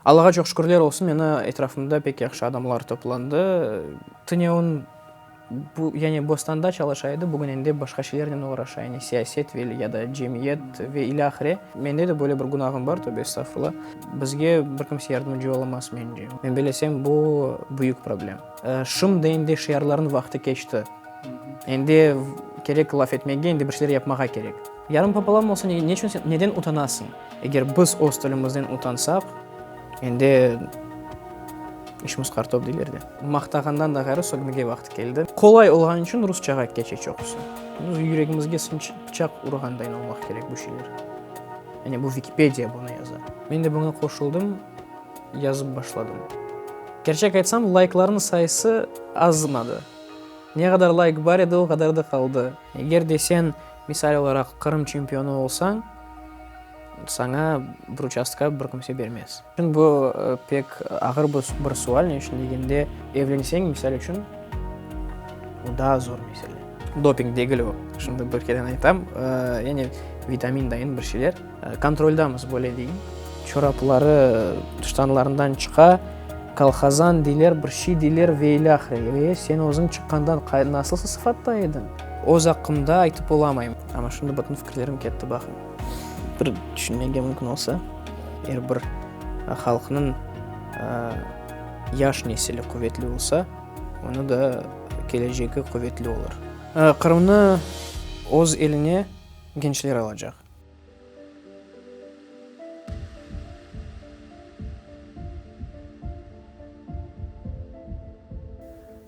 Allağa çoq şükürler olsun, meni etrafımda pek yahşı adamlar toplandı. Tünevin bu, yani bostanda çalışa edi, bugün endi başqa şeylernen oğraşa, yani siyaset ve ya da cemiyet ve ilâhre. Mende de böyle bir günahım bar, tövbe estağfurullah. Bizge bir kimse yardımcı olamaz, mence. Men bellesem, bu büyük problem. Şimdi endi şiarlarnıñ vaqtı keçti. Endi kerek laf etmege, endi bir şeyler yapmağa kerek. Yarım popolam olsa, neçün sen, neden utanasıñ? Eger biz öz tilimizden utansaq, endi işimiz qartop deyler de. Maqtağandan da ğayrı sögmege vaqtı keldi. Qolay olğanı içün rusçağa keçe çoqusı. Yüregimizge pıçaq urğandayın olmaq kerek bu şeyler. Yani bu Vikipediya bunı yaza. Men de buña qoşuldım, yazıp başladım. Kerçek aytsam, layklarnıñ sayısı azmadı. Ne qadar layk bar edi, o qadar da qaldı. Eger de sen, misal olaraq, Qırım çempionı olsañ, saña bir uçastka bir kimse bermez. Bu pek ağır bir sual, ne içün degende, evlenseñ, misal içün, o daa zor mesele. Doping degil o, şimdi bir keren aytam, yani vitamin dayın bir şeyler. Kontroldamız, böyle deyim. Çorapları ştanlarından çıqa, kolhozan deyler, bir şey deyler ve ilâhre. E, sen özüñ çıqqandan nasıl sıfatta ediñ? Öz aqqımda aytıp olamayım. Amma şimdi bütün fikirlerim ketti, baqıñ. Bir tüşünmege mümkün olsa, er bir halqnıñ yaş nesili quvetli olsa, onı da kelecegi quvetli olur. Qırımnı öz eline gençler alacaq.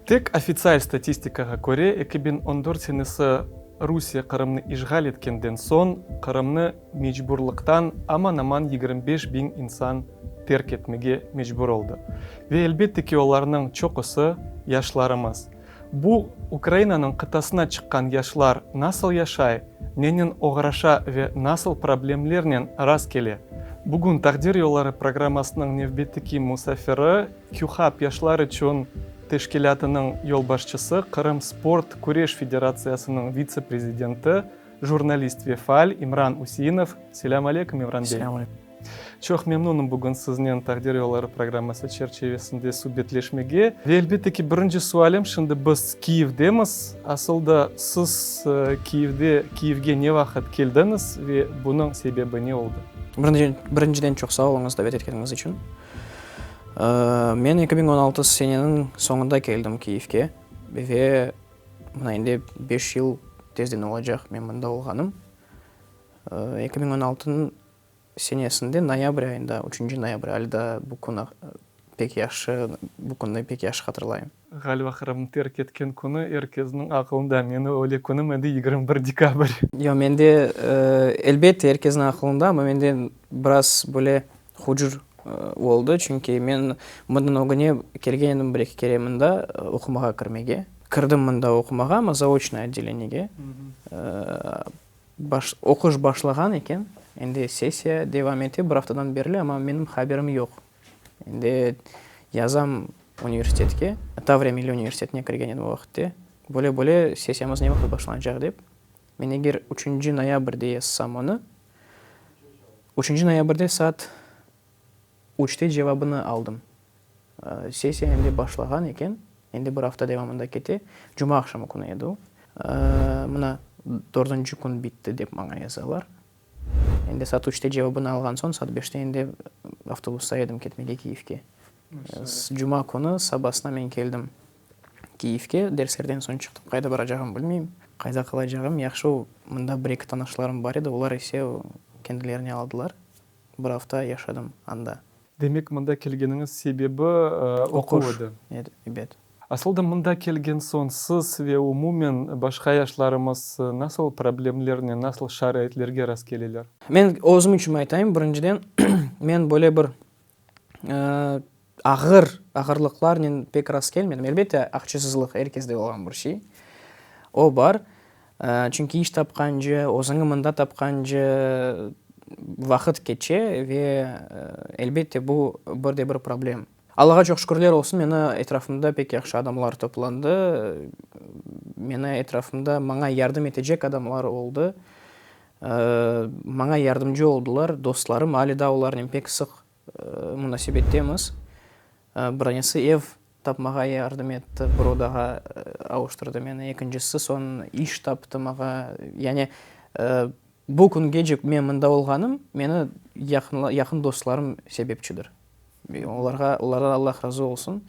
Tek ofitsial statistikağa köre, 2014 senesi Rusiye Qırımnı işğal etkenden soñ, Qırımnı mecburlıqtan aman-aman 25 biñ insan terk etmege mecbur oldı. Ve elbette ki, olarnıñ çoqusı yaşlarımız. Bu, Ukrainanıñ qıtasına çıqqan yaşlar nasıl yaşay, nenen oğraşa ve nasıl problemlernen rast kele? Bugün Taqdir yolları programmasınıñ nevbetteki musafiri, QHAB yaşlar içün teşkilâtınıñ yolbaşçısı, Qırım sport küreş federatsiyasınıñ vitse-prezidenti, jurnalist ve faal İmran Üseinov. Selâm aleyküm, İmran bey. Selâm aleyküm. Çoq memnunım bugün siznen Taqdir yolları programması çerçevesinde subetleşmege. Ve elbette ki, birinci sualim, şimdi biz Kiyevdemiz. Asıl da siz Kiyevde, Kiyevge ne vaqıt keldiñiz ve bunıñ sebebi ne oldı? Birinciden çoq sağ oluñız davet etkeniñiz içün. Men 2016 seneniñ soñunda keldim Kiyevge ve mına endi beş yıl tezden olacaq men mında olğanım. 2016 senesinde noyabr ayında, üçünci noyabr, ali daa bu kün pek yahşı, bu künni pek yahşı hatırlayım. Ğaliba Qırımnı terk etken künü er kesniñ aqılında, meni öyle künüm edi, 21 dekabr. Yoq, mende, elbette, er kesniñ aqılında, amma mende biraz böyle hucur oldı, çünki men bundan ögüne kelgen edim bir-eki kere mında oqumağa kirmege. Kirdim mında oqumağa, amma zaoçnoy otdeleniyege. Baş, oquş başlağan eken, endi sessiya devam ete bir aftadan berli, amma menim haberim yoq. Endi yazam universitetke, Tavriya milliy universitetine kirgen edim o vaqıtte, böyle-böyle sessiyamız ne vaqıt başlanacaq dep. Men eger üçünci noyabrde yazsam onı, üçünci noyabrde saat Üçte cevabını aldım. Sessiya endi başlağan eken, endi bir afta devamında kete, cuma aqşamı künü edi o. Mına, dördünci kün bitti, dep maña yazalar. Endi saat üçte cevabını alğan soñ, saat beşte endi avtobusta edim ketmege Kiyevge. Cuma künü sabasına men keldim Kiyevge, derslerden soñ çıqtım, qayda baracağımı bilmeyim, qayda qalacağım. Yahşı, mında bir-eki tanışlarım bar edi, olar ise kendilerine aldılar. Bir afta yaşadım anda. Demek, mında kelgeniñiz sebebi oquv edi? Edi, ebet. Asıl da mında kelgen soñ siz ve umumen başqa yaşlarımız nasıl problemlernen, nasıl şaraitlerge rastkeleler? Men özüm içün aytayım, birinciden, men böyle bir ağır ağırlıqlarnen pek rastkelmedim. Elbette, aqçasızlıq er kesde olğan bir şey, o bar. Çünki iş tapqance, özüñi mında tapqance vaqıt keçe ve, elbette, bu bir de bir problem. Allağa çoq şükürler olsun, meni etrafımda pek yahşı adamlar toplandı, meni etrafımda maña yardım etecek adamlar oldı, maña yardımcı oldılar, dostlarım, ale daa olarnen pek sıq. munasebettemiz. Bir tanesi ev tapmağa yardım etti, bir odağa avuştırdı meni, ekincisi soñ iş taptı maña. Yani bu küngece men mında olğanım, meni yaqın dostlarım sebepçidir. Olarğa, olardan Allah razı olsun.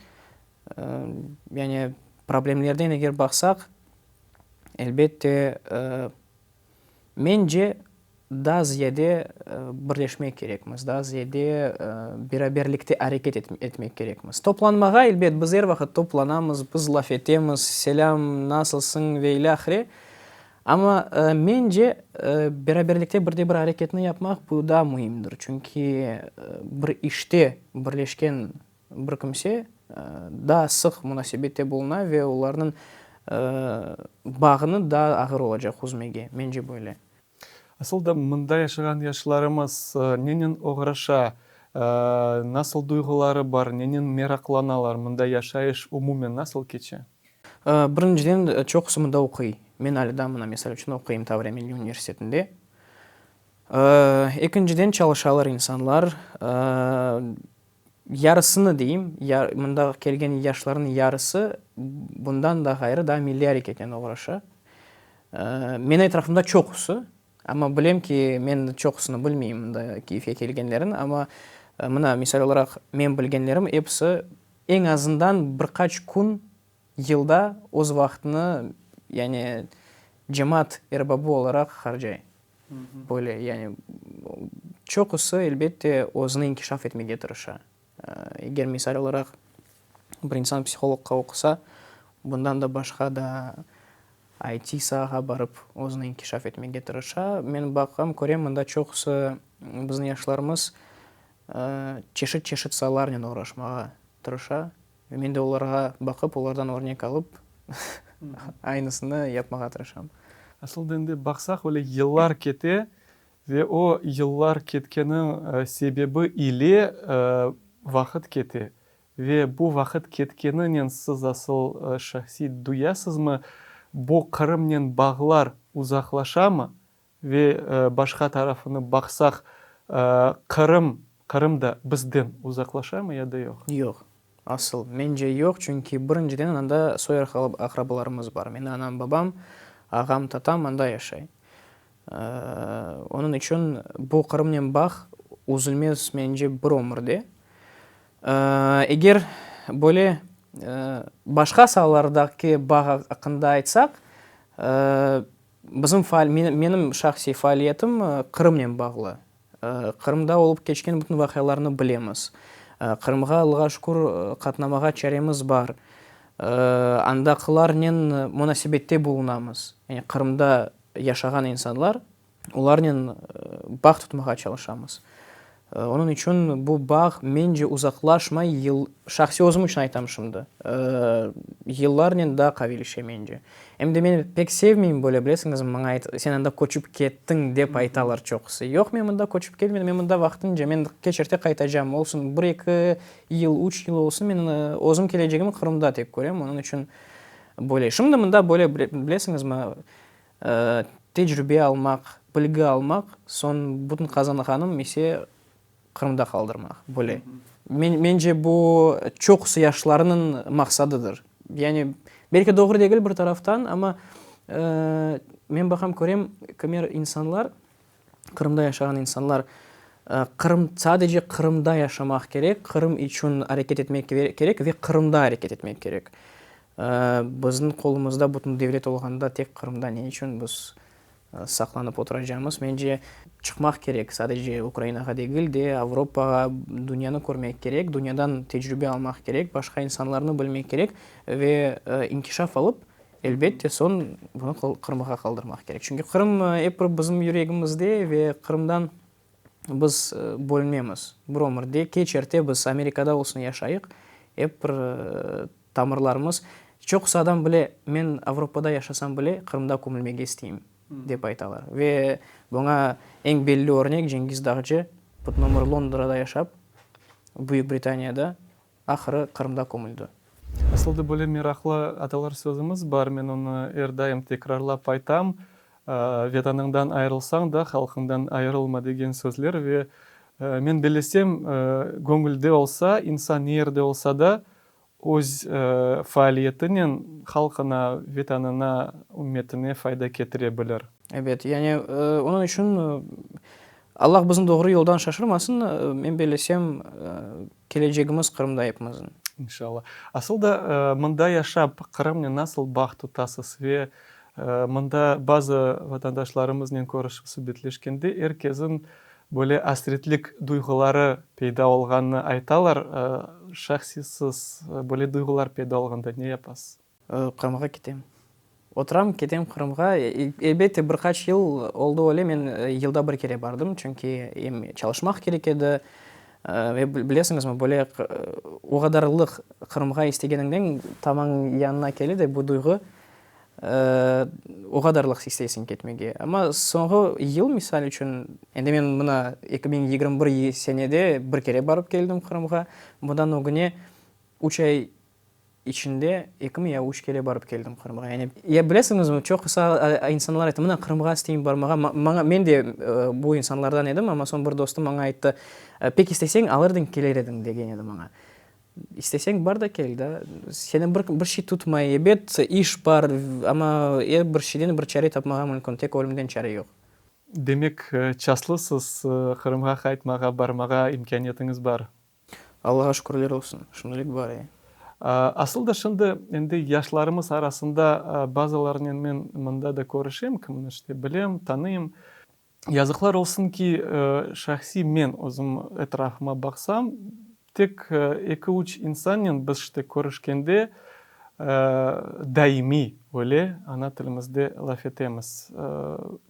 Yani problemlerden eger baqsaq, elbette, mence, daa ziyade birleşmek kerekmiz, daa ziyade beraberlikte areket etmek kerekmiz. Toplanmağa, elbet, biz er vaqıt toplanamız, biz laf etemiz, selâm, nasılsıñ ve ilâhre, amma, mence, beraberlikte bir de bir areketni yapmaq, bu daa müimdir, çünki bir işte birleşken Bir kimse daa sıq munasebette buluna ve olarnıñ bağını daa ağır olacaq üzmege, mence böyle. Asıl da mında yaşağan yaşlarımız nenen oğraşa, nasıl duyğuları bar, nenen meraqlanalar, mında yaşayış umumen nasıl keçe? Birinciden, çoqusı mında oquy. Men ale daa mına, misal içün, oquyım Tavriya milliy universitetinde. Ekinciden, çalışalar insanlar. Yarısını deyim, mında kelgen yaşlarnıñ yarısı bundan da ğayrı daa milliy areketnen oğraşa. Menim etrafımda çoqusı, amma bilem ki, men çoqusını bilmeyim mında Kiyevge kelgenlerin, amma mına, misal olaraq, men bilgenlerim episi eñ azından bir qaç kün yılda öz vaqtını, yani cemaat erbabı olaraq harcay. Böyle, yani, çoqusı, elbette, özüni inkişaf etmege tırışa. Eger, misal olaraq, bir insan psihologqa oqusa, bundan da başqa da IT saağa barıp, özüni inkişaf etmege tırışa. Men baqam, körem, mında çoqusı bizim yaşlarımız çeşit-çeşit saalarnen oğraşmağa tırışa. Ve men de olarğa baqıp, olardan örnek alıp, aynısını yapmağa tırışam. Asıl da endi baqsaq, öyle yıllar kete ve o yıllar ketkeniñ sebebi ile vaqıt kete. Ve bu vaqıt ketkeninen siz asıl şahsiy duyasızmı, bu Qırımnen bağlar uzaqlaşamı? Ve başqa tarafını baqsaq, Qırım, Qırım da bizden uzaqlaşamı ya da yoq? Yoq. Asıl, mence yoq, çünki birinciden anda soy-aqrabalarımız bar. Meni anam, babam, ağam, tatam anda yaşay. Onıñ içün bu Qırımnen bağ üzülmez, mence, bir ömürde. Eger böyle başqa saalardaki bağ aqqında aytsaq, Bizim faal, menim şahsiy faaliyetim Qırımnen bağlı. Qırımda olıp keçken bütün vaqialarnı bilemiz. Qırımğa, Allağa şükür, qatnamağa çaremiz bar. Andaqılarnen munasebette bulunamız. Yani Qırımda yaşağan insanlar, olarnen bağ tutmağa çalışamız. Onıñ içün bu bağ, mence, uzaqlaşmay, yıl, şahsiy özüm içün aytam şimdi, yıllarnen daa qavileşe, mence. Em de men pek sevmeyim böyle, bilesiñizmi, maña ayt, sen anda köçip kettiñ, dep aytalar çoqusı. Yoq, men mında köçip kelmedim, men mında vaqtınca, men keç-erte qaytacam, olsun bir-eki yıl, üç yıl olsun, men özüm kelecegimi Qırımda tek körem, onıñ içün böyle. Şimdi mında böyle, bilesiñizmi, Tecrübe almaq, bilgi almaq, soñ bütün qazanğanım ise Qırımda qaldırmaq, böyle. Mence, bu çoqusı yaşlarnıñ maqsadıdır. Yani, belki doğru degil bir taraftan, amma men baqam, körem, kimer insanlar, Qırımda yaşağan insanlar, Qırım, sadece Qırımda yaşamaq kerek, Qırım içün areket etmek kerek ve Qırımda areket etmek kerek. Bizim qolumızda bütün devlet olğanda tek Qırımda ne içün biz saqlanıp oturacamız? Mence, çıqmaq kerek, sadece Ukrainağa degil de, Avropağa, dünyanı körmek kerek, dünyadan tecrübe almaq kerek, başqa insanlarnı bilmek kerek ve inkişaf alıp, elbette, soñ bunı Qırımğa qaldırmaq kerek. Çünki Qırım ep bir bizim yüregimizde ve Qırımdan Biz bölünmemiz. Bir ömürde, keç-erte biz Amerikada olsun yaşayıq, ep bir tamırlarımız. Çoqusı adam bile, men Avropada yaşasam bile, Qırımda kömülmege isteyim, dep aytalar. Ve buña eñ belli örnek Cengiz Dağcı, bütün ömür Londrada yaşap, Büyük Britaniyada, ahırı Qırımda kömüldi. Asıl da böyle meraqlı atalar sözümiz bar, men onı er daim tekrarlap aytam, Vetanıñdan ayırılsañ da, halqıñdan ayırılma degen sözler ve. Men bellesem, göñülde olsa, insan ne yerde olsa da, öz faaliyetinen halqına, Vetanına, ümmetine fayda ketire bilir. Ebet, yani onıñ içün Allah bizni doğru yoldan şaşırmasın, men bellesem, kelecegimiz Qırımda epimizniñ. İnşallah. Asıl da, mında yaşap, Qırımnen nasıl bağ tutasız ve mında bazı vatandaşlarımıznen körüşip subetleşkende er kesin böyle asretlik duyğuları peyda olğanını aytalar. Şahsiy siz böyle duyğular peyda olğanda ne yapasız? Qırımğa ketem. Oturam, ketem Qırımğa. Elbette, bir qaç yıl oldı öyle, men yılda bir kere bardım, çünki em çalışmaq kerek edi, ve bilesiñizmi, böyle o qadarlıq Qırımğa istegeniñden taman yanına kele de bu duyğu, o qadarlıq isteysiñ ketmege. Amma soñğı yıl, misal içün, endi men mına 2021 senede bir kere barıp keldim Qırımğa, bundan ögüne üç ay İçinde ekimi ya üç kere barıp keldim Qırımğa. Yani, ya bilesiñizmi, çoqusı insanlar ayta, mına Qırımğa isteyim barmağa. Maña, men de bu insanlardan edim, amma soñ bir dostum maña ayttı, pek isteseñ, alır ediñ, keler ediñ, degen edi maña. İsteseñ, bar da kel, da. Seni bir, bir şey tutmay. Ebet, iş bar, amma er bir şeyden bir çare tapmağa mümkün, tek ölümden çare yoq. Demek, çaslısız, Qırımğa qaytmağa, barmağa imkâniyetiñiz bar. Allağa şükürler olsun, şimdilik bar, e. Asıl da şimdi endi yaşlarımız arasında bazılarınen men mında da körüşem, kimni işte bilem, tanıyım. Yazıqlar olsun ki, şahsiy men özüm etrafıma baqsam, tek eki-üç insannen biz işte körüşkende daimiy öyle ana tilimizde laf etemiz.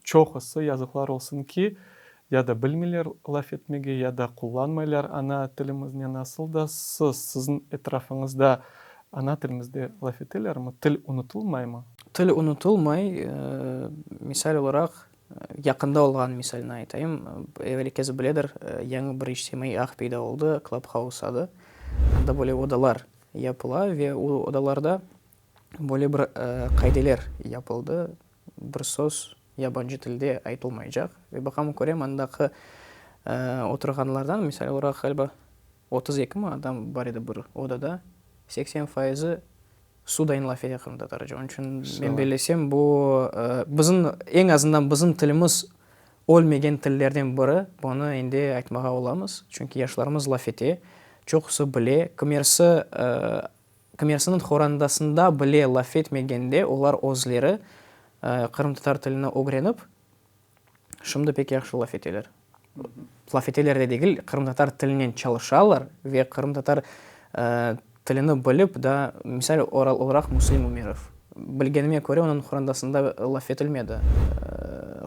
Çoqusı, yazıqlar olsun ki, Ya da bilmeyler laf etmege, ya da qullanmaylar ana tilimiznen. Asıl da siz, siziñ etrafıñızda ana tilimizde laf etelermi? Til unutılmaymı? Til unutılmay. Misal olaraq, yaqında olğan misalni aytayım. Er kes biledir, yañı bir içtimaiy ağ peyda oldı, Clubhouse adı. Anda böyle odalar yapıla ve o odalarda böyle bir qaideler yapıldı. Bir söz yabancı tilde aytılmaycaq. Ve baqam, körem, andaqı oturğanlardan, misal olaraq, ğaliba, 32 mi adam bar edi bir odada, 80 fayızı sudayın laf ete qırımtatarca. Onıñ içün, men bellesem, bu bizim, eñ azından bizim tilimiz ölmegen tillerden biri, bunı endi aytmağa olamız. Çünki yaşlarımız laf ete, çoqusı bile, kimersi Kimersiniñ qorandasında bile laf etmegende, olar özleri qırımtatar tilini ögrenip, şimdi pek yahşı laf eteler. Laf eteler de degil, qırımtatar tilinen çalışalar ve qırımtatar tilini bilip da, misal olaraq Müslim Ümerov. Bilgenime köre, onıñ qorandasında laf etilmedi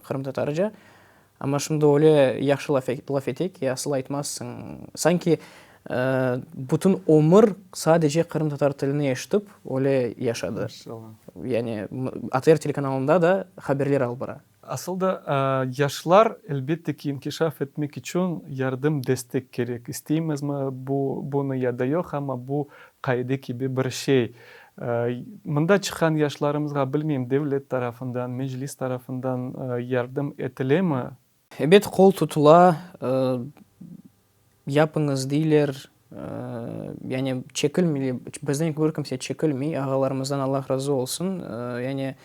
qırımtatarca. Amma şimdi öyle yahşı laf ete ki, asıl aytmazsıñ. Sanki bütün ömür sadece qırımtatar tilini eşitip, öyle yaşadı. Yani ATR telekanalında da haberler alıp bara. Asıl da yaşlar, elbette ki, inkişaf etmek içün yardım, destek kerek. İsteymizmi bu bunı ya da yoq, amma bu qaide kibi bir şey. Mında çıqqan yaşlarımızğa, bilmeyim, devlet tarafından, Meclis tarafından yardım etilemi? Ebet, qol tutula, yapıñız deyler, yani çekilmey, bizden bir kimse çekilmey, ağalarımızdan Allah razı olsun, yani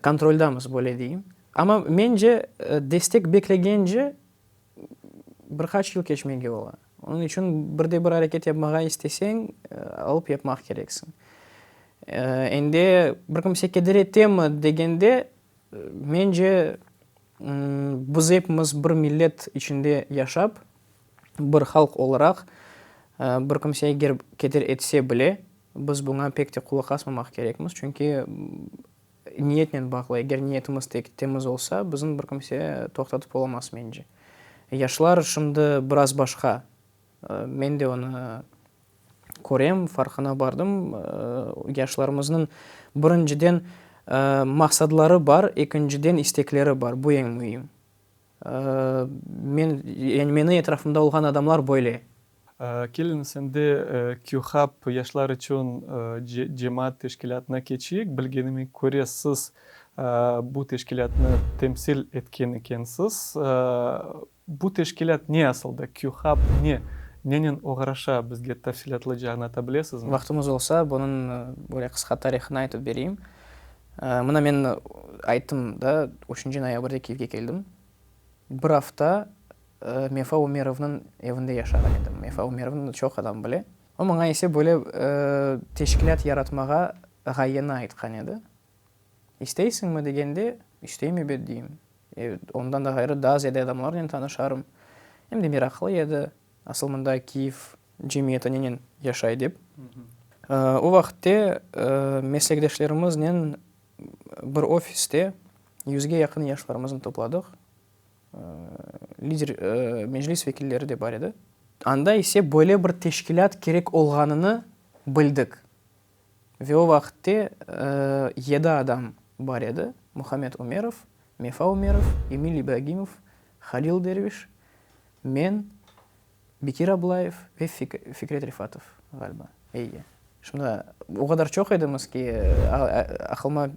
kontroldamız, böyle deyim. Amma mence, destek beklegence, Bir qaç yıl keçmege ola. Onıñ içün bir de bir areket yapmağa isteseñ, alıp yapmaq kereksiñ. Endi bir kimse keder etemi degende, mence, biz epimiz bir millet içinde yaşap, bir halq olaraq, bir kimse eger keder etse bile, biz buña pek de qulaq asmamaq kerekmiz, çünki Niyetnen bağlı, eger niyetimiz tek temiz olsa, bizni bir kimse toqtatıp olamaz, mence. Yaşlar şimdi biraz başqa. Men de onı körem, farqına bardım. Yaşlarımıznıñ, birinciden, maqsadları bar, ekinciden, istekleri bar, bu eñ müim. Men, yani meni etrafımda olğan adamlar böyle. Keliñiz endi QHAP yaşlar içün cemaat teşkilâtına keçeyik. Bilgenime köre, siz bu teşkilâtnı temsil etken ekensiz. Bu teşkilât ne asılda, QHub ne, nenen oğraşa, bizge tafsilâtlıca añlata bilesizmi? Vaqtımız olsa, bunıñ böyle qısqa tarihını aytıp bereyim. Mına men ayttım da, üçünci noyabrde Kiyevge keldim. Bir afta Mefa Umerovnıñ evinde yaşağan edim. Mefa Umerovnı çoq adam bile. O maña ise böyle teşkilât yaratmağa ğayeni aytqan edi. İsteysiñmi degende, isteyim ebet deyim. Ondan da ğayrı daa ziyade adamlarnen tanışarım. Em de meraqlı edi, asıl mında Kiyev cemiyeti nenen yaşay dep. O vaqıtte meslekdeşlerimiznen bir ofiste yüzge yaqın yaşlarımıznı topladıq. Lider, meclis vekilleri de bar edi. Anda ise böyle bir teşkilât kerek olğanını bildik. Ve o vaqıtte yedi adam bar edi, Muhammed Umerov, Mefa Umerov, Emil İbragimov, Halil Derviş, men, Bekir Ablayev ve Fikret Refatov, ğaliba. Eyye. Şimdi o qadar çoq edimiz ki, aqlıma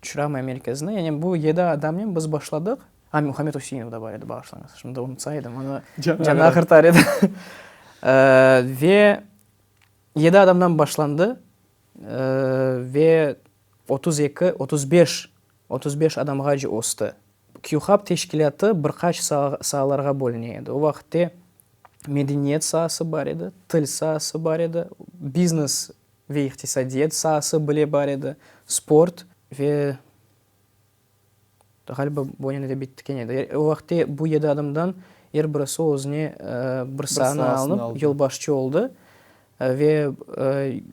tüşüramayım er kesni. Yani bu yedi adamnen biz başladıq. A, Muhammed Useinov da bar edi, bağışlañız. Şimdi unutsa edim, onı canı ağırtar edi. Ve Yedi adamdan başlandı ve 32, 35, 35 adamğace östi. QHAB teşkilâtı bir qaç saalarğa bölüne edi. O vaqıtte medeniyet saası bar edi, til saası bar edi, biznes ve iqtisadiyet saası bile bar edi, sport ve Ğaliba, bonen de bitti kene de. O vaqıtte bu yedi adamdan er birisi özüne bir saanı alınıp, yolbaşçı oldı. Ve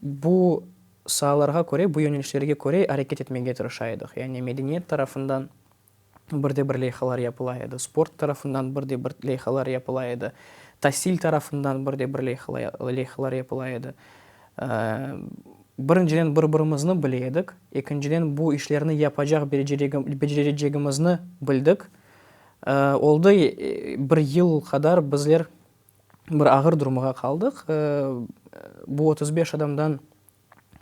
bu saalarğa köre, bu yönelişlerge köre areket etmege tırışa edik. Yani medeniyet tarafından bir de bir leyhalar yapıla edi, sport tarafından bir de bir leyhalar yapıla edi, tasil tarafından bir de bir leyhalar yapıla edi. Birinciden, bir-birimizni bile edik, ekinciden, bu işlerni yapacaq becerecegimizni bildik. Oldı, bir yıl qadar bizler bir ağır durumğa qaldıq. Bu 35 adamdan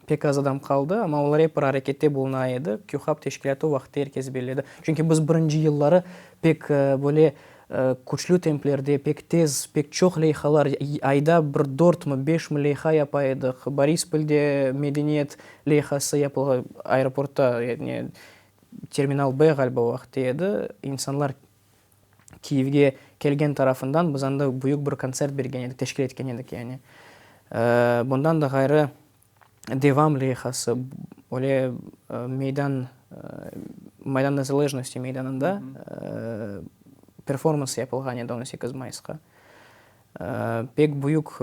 pek az adam qaldı, amma olar ep bir arekette buluna edi. QHAB teşkilâtı o vaqıtta er kes belli edi. Çünki biz birinci yılları pek böyle Küçlü templerde, pek tez, pek çoq leyhalar, ayda bir dörtmi, beşmi leyha yapa edik. Borispolde medeniyet leyhası yapılğan, aeroportta, yani Terminal B ğaliba o vaqıtta edi, insanlar Kiyevge kelgen tarafından biz anda büyük bir kontsert bergen edik, teşkil etken edik yani. Bundan da ğayrı, Devam leyhası, öyle meydan, Maydan Nezalejnosti meydanında performans yapılğan edi 18 mayısqa. Pek büyük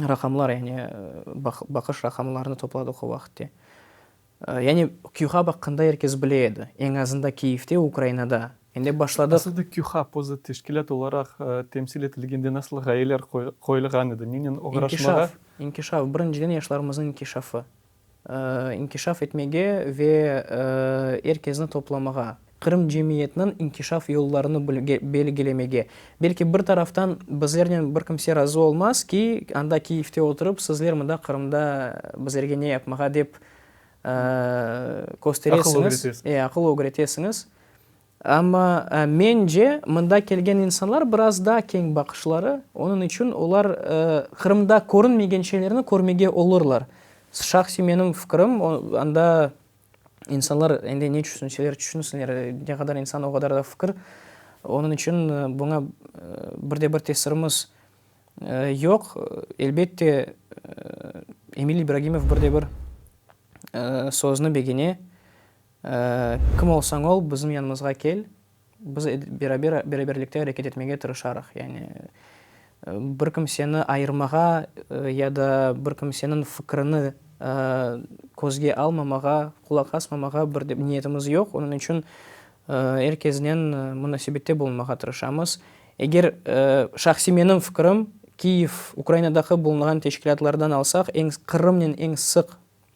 raqamlar, yani baqış raqamlarını topladıq o vaqıtte. Yani QHub aqqında er kes bile edi, eñ azında Kiyevde, Ukrainada. Endi başladıq. Asılda QHub özü teşkilât olaraq temsil etilgende nasıl ğayeler qoyulğan edi, nenen oğraşmağa? İnkişaf, inkişaf, birinciden yaşlarımıznıñ inkişafı. İnkişaf etmege ve er kesni toplamağa, Qırım cemiyetiniñ inkişaf yollarını belgilemege. Belki bir taraftan bizlernen bir kimse razı olmaz ki, anda Kiyevde oturıp, sizler mında Qırımda bizlerge ne yapmağa dep kösteresiñiz, e, aqıl ögretesiñiz. Amma, mence, mında kelgen insanlar biraz daa keñ baqışları, onıñ içün olar Qırımda körünmegen şeylerni körmege olurlar. Şahsiy menim fikirim, anda İnsanlar endi ne tüşünseler, tüşünsinler, ne qadar insan, o qadar da fikir. Onıñ içün buña bir de bir tesirimiz yoq. Elbette, Emil İbragimov bir de bir sözni begene, Kim olsañ ol, bizim yanımızğa kel, Biz beraber, beraberlikte areket etmege tırışarıq. Yani bir kimseni ayırmağa ya da bir kimseniñ fikrini közge almamağa, qulaq asmamağa bir de niyetimiz yoq. Onıñ içün er kesnen munasebette bulunmağa tırışamız. Eger şahsiy menim fikrim, Kiyev, Ukrainadaki bulunğan teşkilâtlardan alsaq, eñ Qırımnen eñ sıq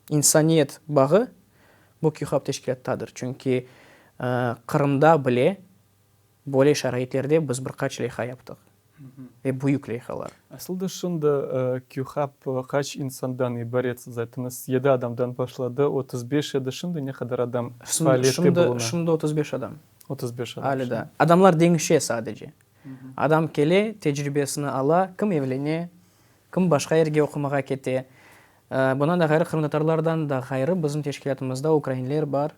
İnsaniyet bağı bu QHAB teşkilâttadır, çünki Qırımda bile böyle şaraitlerde biz bir qaç leyha yaptıq ve büyük leyhalar. Asıl da şimdi QHAB qaç insandan ibaret? Siz ayttıñız, yedi adamdan başladı, 35 edi, şimdi ne qadar adam faaliyette buluna? Şimdi 35 adam. 35 adam. Ale daa. Adamlar deñişe sadece. Adam kele, tecribesini ala, kim evlene, kim başqa yerge oqumağa kete. Bundan da ğayrı, qırımtatarlardan da ğayrı bizim teşkilâtımızda ukrainler bar,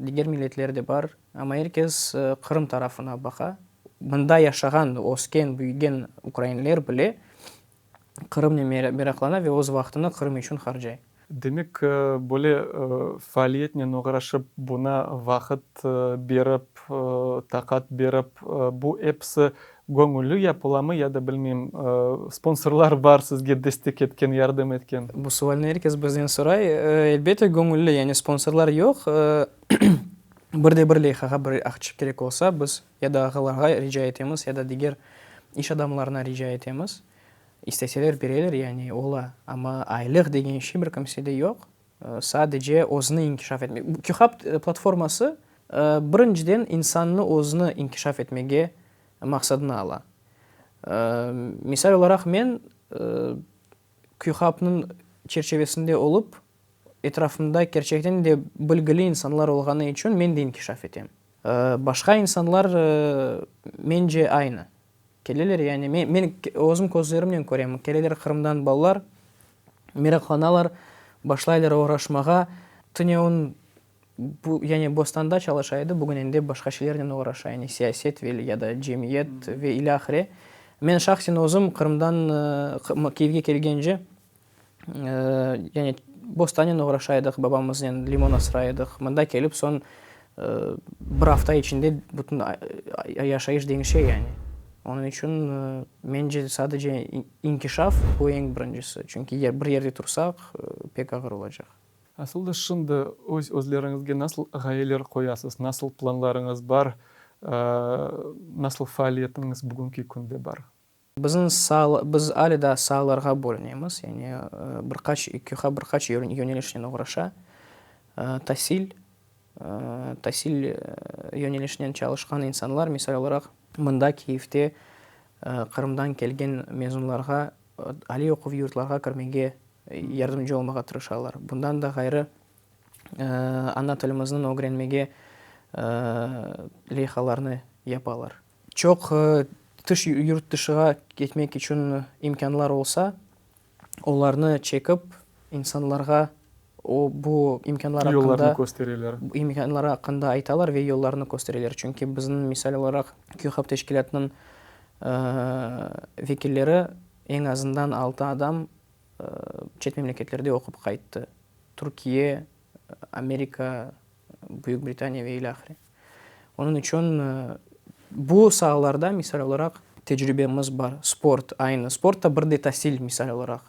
diger milletler de bar, amma er kes Qırım tarafına baqa. Mında yaşağan, ösken, büyügen ukrainler bile Qırımnen meraqlana ve öz vaqtını Qırım içün harcay. Demek, böyle faaliyetnen oğraşıp, buna vaqıt berip, taqat berip, bu episi göñülli yapılamı ya da, bilmeyim, sponsorlar bar sizge destek etken, yardım etken? Bu sualni er kes bizden soray. Elbette, göñülli, yani sponsorlar yoq. Bir de bir leyhağa bir aqça kerek olsa, biz ya da ağalarğa rica etemiz, ya da diger iş adamlarına rica etemiz. İsteseler bereler, yani ola. Amma aylıq degen şey bir kimsede yoq. Sadece özüni inkişaf etmek. QHub platforması birinciden insannı özüni inkişaf etmege maqsadını ala. Misal olaraq, men QHubnıñ çerçevesinde olıp, etrafımda kerçekten de bilgili insanlar olğanı içün men de inkişaf etem. Başqa insanlar, mence, aynı. Keleler, yani men, men özüm közlerimnen körem, keleler Qırımdan balalar, meraqlanalar, başlaylar oğraşmağa. Tünevin bu, yani bostanda çalışa edi, bugün endi başqa şeylernen oğraşa, yani siyaset ve ya da cemiyet ve ilâhre. Men şahsen özüm Qırımdan Kiyevge kelgence, Yani bostanen oğraşa edik, babamıznen limon asray edik. Mında kelip soñ bir afta içinde bütün yaşayış deñişe yani. Onıñ içün mence sadece inkişaf bu eñ birincisi. Çünki bir yerde tursaq pek ağır olacaq. Asıl da şimdi öz özleriñizge nasıl ğayeler qoyasız, nasıl planlarıñız bar, nasıl faaliyetiñiz bugünki künde bar? Bizim saa, biz ale daa saalarğa bölünemiz, yani bir qaç, QH bir qaç yönelişnen oğraşa. Tasil, tasil yönelişinen çalışqan insanlar, misal olaraq, mında Kiyevde Qırımdan kelgen mezunlarğa aliy oquv yurtlarğa kirmege yardımcı olmağa tırışalar. Bundan da ğayrı, ana tilimizniñ ögrenmege leyhalarnı yapalar. Çoq tış, yurt tışığa ketmek içün imkânlar olsa, olarnı çekip, insanlarğa o, bu imkânlar aqqında, Yollarnı köstereler. imkânlar aqqında aytalar ve yollarnı köstereler. Çünki bizim, misal olaraq, QHAB teşkilâtınıñ vekilleri eñ azından altı adam çet memleketlerde oqup qayttı, Türkiye, Amerika, Büyük Britaniya ve ilâhre. Onıñ içün bu saalarda, misal olaraq, tecribemiz bar. Sport aynı. Sport da bir de tasil, misal olaraq.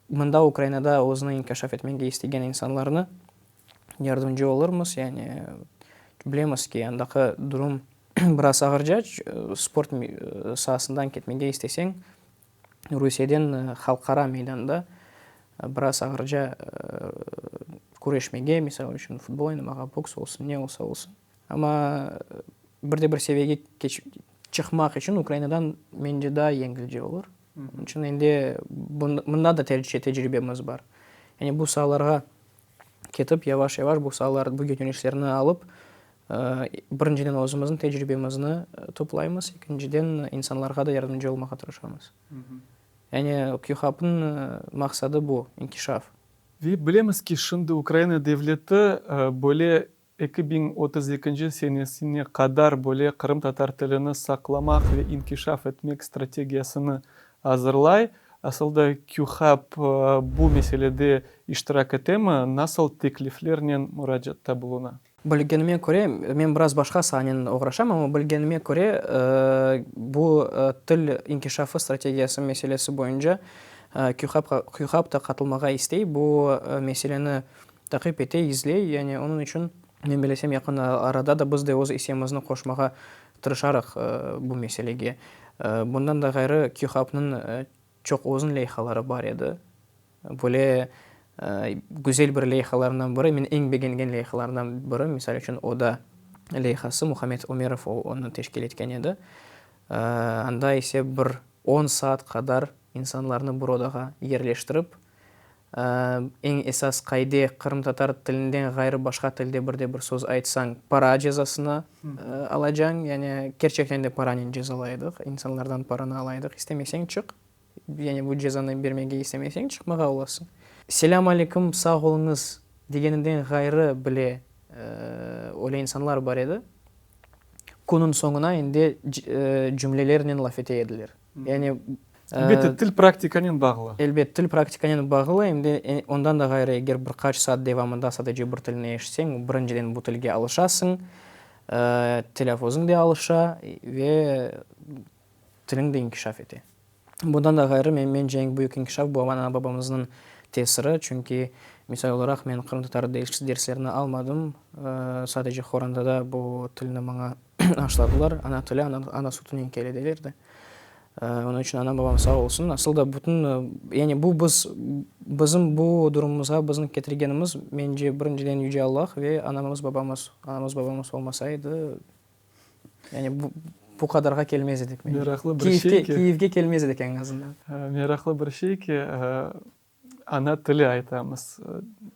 Mında, Ukrainada özüni inkişaf etmege istegen insanlarnı yardımcı olurmız. Yani bilemiz ki, andaki durum biraz ağırca, sport saasından ketmege isteseñ, Rusiyeden halqara meydanda biraz ağırca küreşmege, misal içün, futbol oynamağa, boks olsun, ne olsa olsun. Amma bir de bir seviyege çıqmaq içün Ukrainadan, mence, daa yengilce olur. Onıñ içün endi mında da tecribemiz bar. Yani bu saalarğa ketip, yavaş-yavaş bu saalar, bu yönelişlerni alıp, birinciden özümizniñ tecribemizni toplaymız, ekinciden insanlarğa da yardımcı olmağa tırışamız. Yani QHAPnıñ maqsadı bu, inkişaf. Ve bilemiz ki, şimdi Ukraina devleti böyle 2032 senesine qadar böyle qırımtatar tilini saqlamaq ve inkişaf etmek strategiyasını azırlay. Asıl da QHAP bu meselede iştirak etemi, nasıl tekliflernen muracaatta buluna? Bilgenime köre, men biraz başqa saanen oğraşam, amma bilgenime köre, bu til inkişafı strategiyası meselesi boyunca QHAP da qatılmağa istey, bu meseleni taqip ete, izley. Yani onıñ içün, men bilesem, yaqın arada da biz de öz issemizni qoşmağa tırışarıq bu meselege. Bundan da ğayrı, QHAPnıñ çoq uzun leyhaları bar edi. Böyle güzel bir leyhalarından biri, men eñ begengen leyhalarından biri, misal içün, Oda leyhası, Muhammed Umerov onı teşkil etken edi. Anda ise bir on saat qadar insanlarnı bir odağa yerleştirip, Eñ esas qaide, qırımtatar tilinden ğayrı başqa tilde bir de bir söz aytsañ, para cezasını alacañ. Yani kerçekten de paranen cezalaydıq, insanlardan paranı alaydıq. İstemeseñ, çıq. Yani bu cezanı bermege istemeseñ, çıqmağa olasıñ. Selâm aleyküm, sağ oluñız degeninden ğayrı bile öyle insanlar bar edi. Künniñ soñuna endi cümlelernen laf ete ediler. Yani, Elbette, til praktikanen bağlı. Elbet, til praktikanen bağlı, em de ondan da ğayrı, eger bir qaç saat devamında sadece bir tilni eşitseñ, birinciden bu tilge alışasıñ, telâffuzıñ de alışa ve tiliñ de inkişaf ete. Bundan da ğayrı, mence, eñ büyük inkişaf bu ana-babamıznıñ tesiri, çünki, misal olaraq, men qırımtatar derslerini almadım, sadece qorantada bu tilni maña aşladılar, ana tili ana sütünen kele deyler de. Onıñ içün anam-babam sağ olsun. Asıl da bütün, yani bu biz, bizim bu durumımızğa bizni ketirgenimiz, mence, birinciden Yüce Allah ve anamız-babamız. Anamız-babamız olmasa edi, yani bu, bu qadarğa kelmez edik, mence. Meraqlı bir şey ki. Kiyevge kelmez edik eñ azından. Meraqlı bir şey ki, Ana tili aytamız.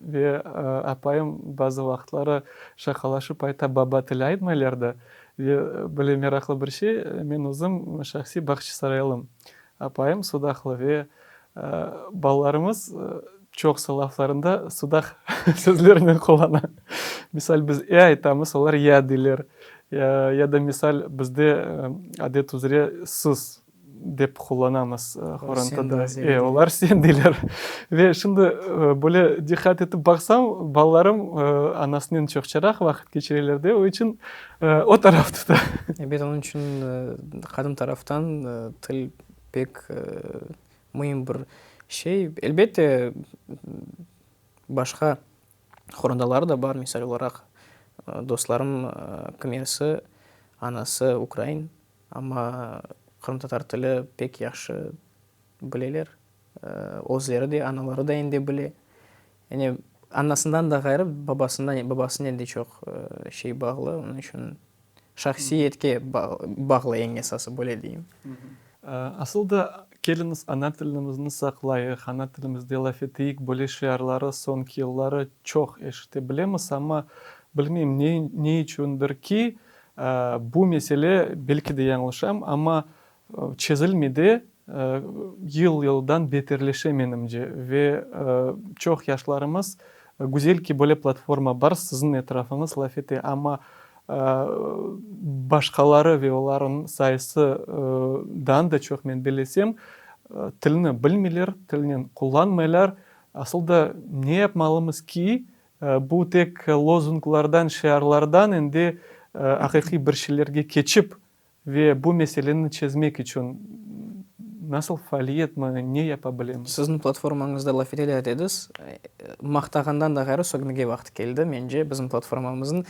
Ve apayım bazı vaqıtları şaqalaşıp ayta, baba tili aytmaylar da. Ve böyle meraqlı bir şey, men özüm şahsiy Bağçasaraylım. Apayım sudaqlı ve balalarımız çoqusı laflarında sudaq sözlerini qullana. Misal, biz e aytamız, olar ya deyler. Ya da misal, bizde adet üzre siz dep qullanamız qorantada. E, olar sen deyler. Ve şimdi böyle diqqat etip baqsam, balalarım anasınen çoqçaraq vaqıt keçireler de, o içün o taraf tuta. Ebet, onıñ içün qadın taraftan til pek müim bir şey. Elbette, başqa qorantalar da bar, misal olaraq, dostlarım kimersi anası ukrain, Amma qırımtatar tili pek yahşı bileler. Özleri de, anaları da endi bile. Yani anasından da ğayrı babasından, babasınen de çoq şey bağlı. Onıñ içün şahsiyetke bağlı eñ esası, böyle deyim. Asıl da, keliñiz ana tilimizni saqlayıq, ana tilimizde laf eteyik, böyle şiarları soñki yılları çoq eşite bilemiz, amma bilmeyim ne içündir ki, Bu mesele, belki de yañlışam, amma çezilmey de, yıl-yıldan beterleşe menimce. Ve çoq yaşlarımız, güzel ki, böyle platforma bar, siziñ etrafıñız laf ete, amma başqaları ve olarnıñ sayısı dan da çoq, men bellesem, tilni bilmeyler, tilnen qullanmaylar. Asıl da ne yapmalımız ki, Bu tek lozunglardan, şiarlardan endi aqiqiy bir şeylerge keçip ve bu meseleni çezmek içün nasıl faaliyetmi, ne yapa bilemiz? Siziñ platformañızda laf eteler dediz. Maqtağandan da ğayrı sögmege vaqtı keldi, mence, bizim platformamıznıñ.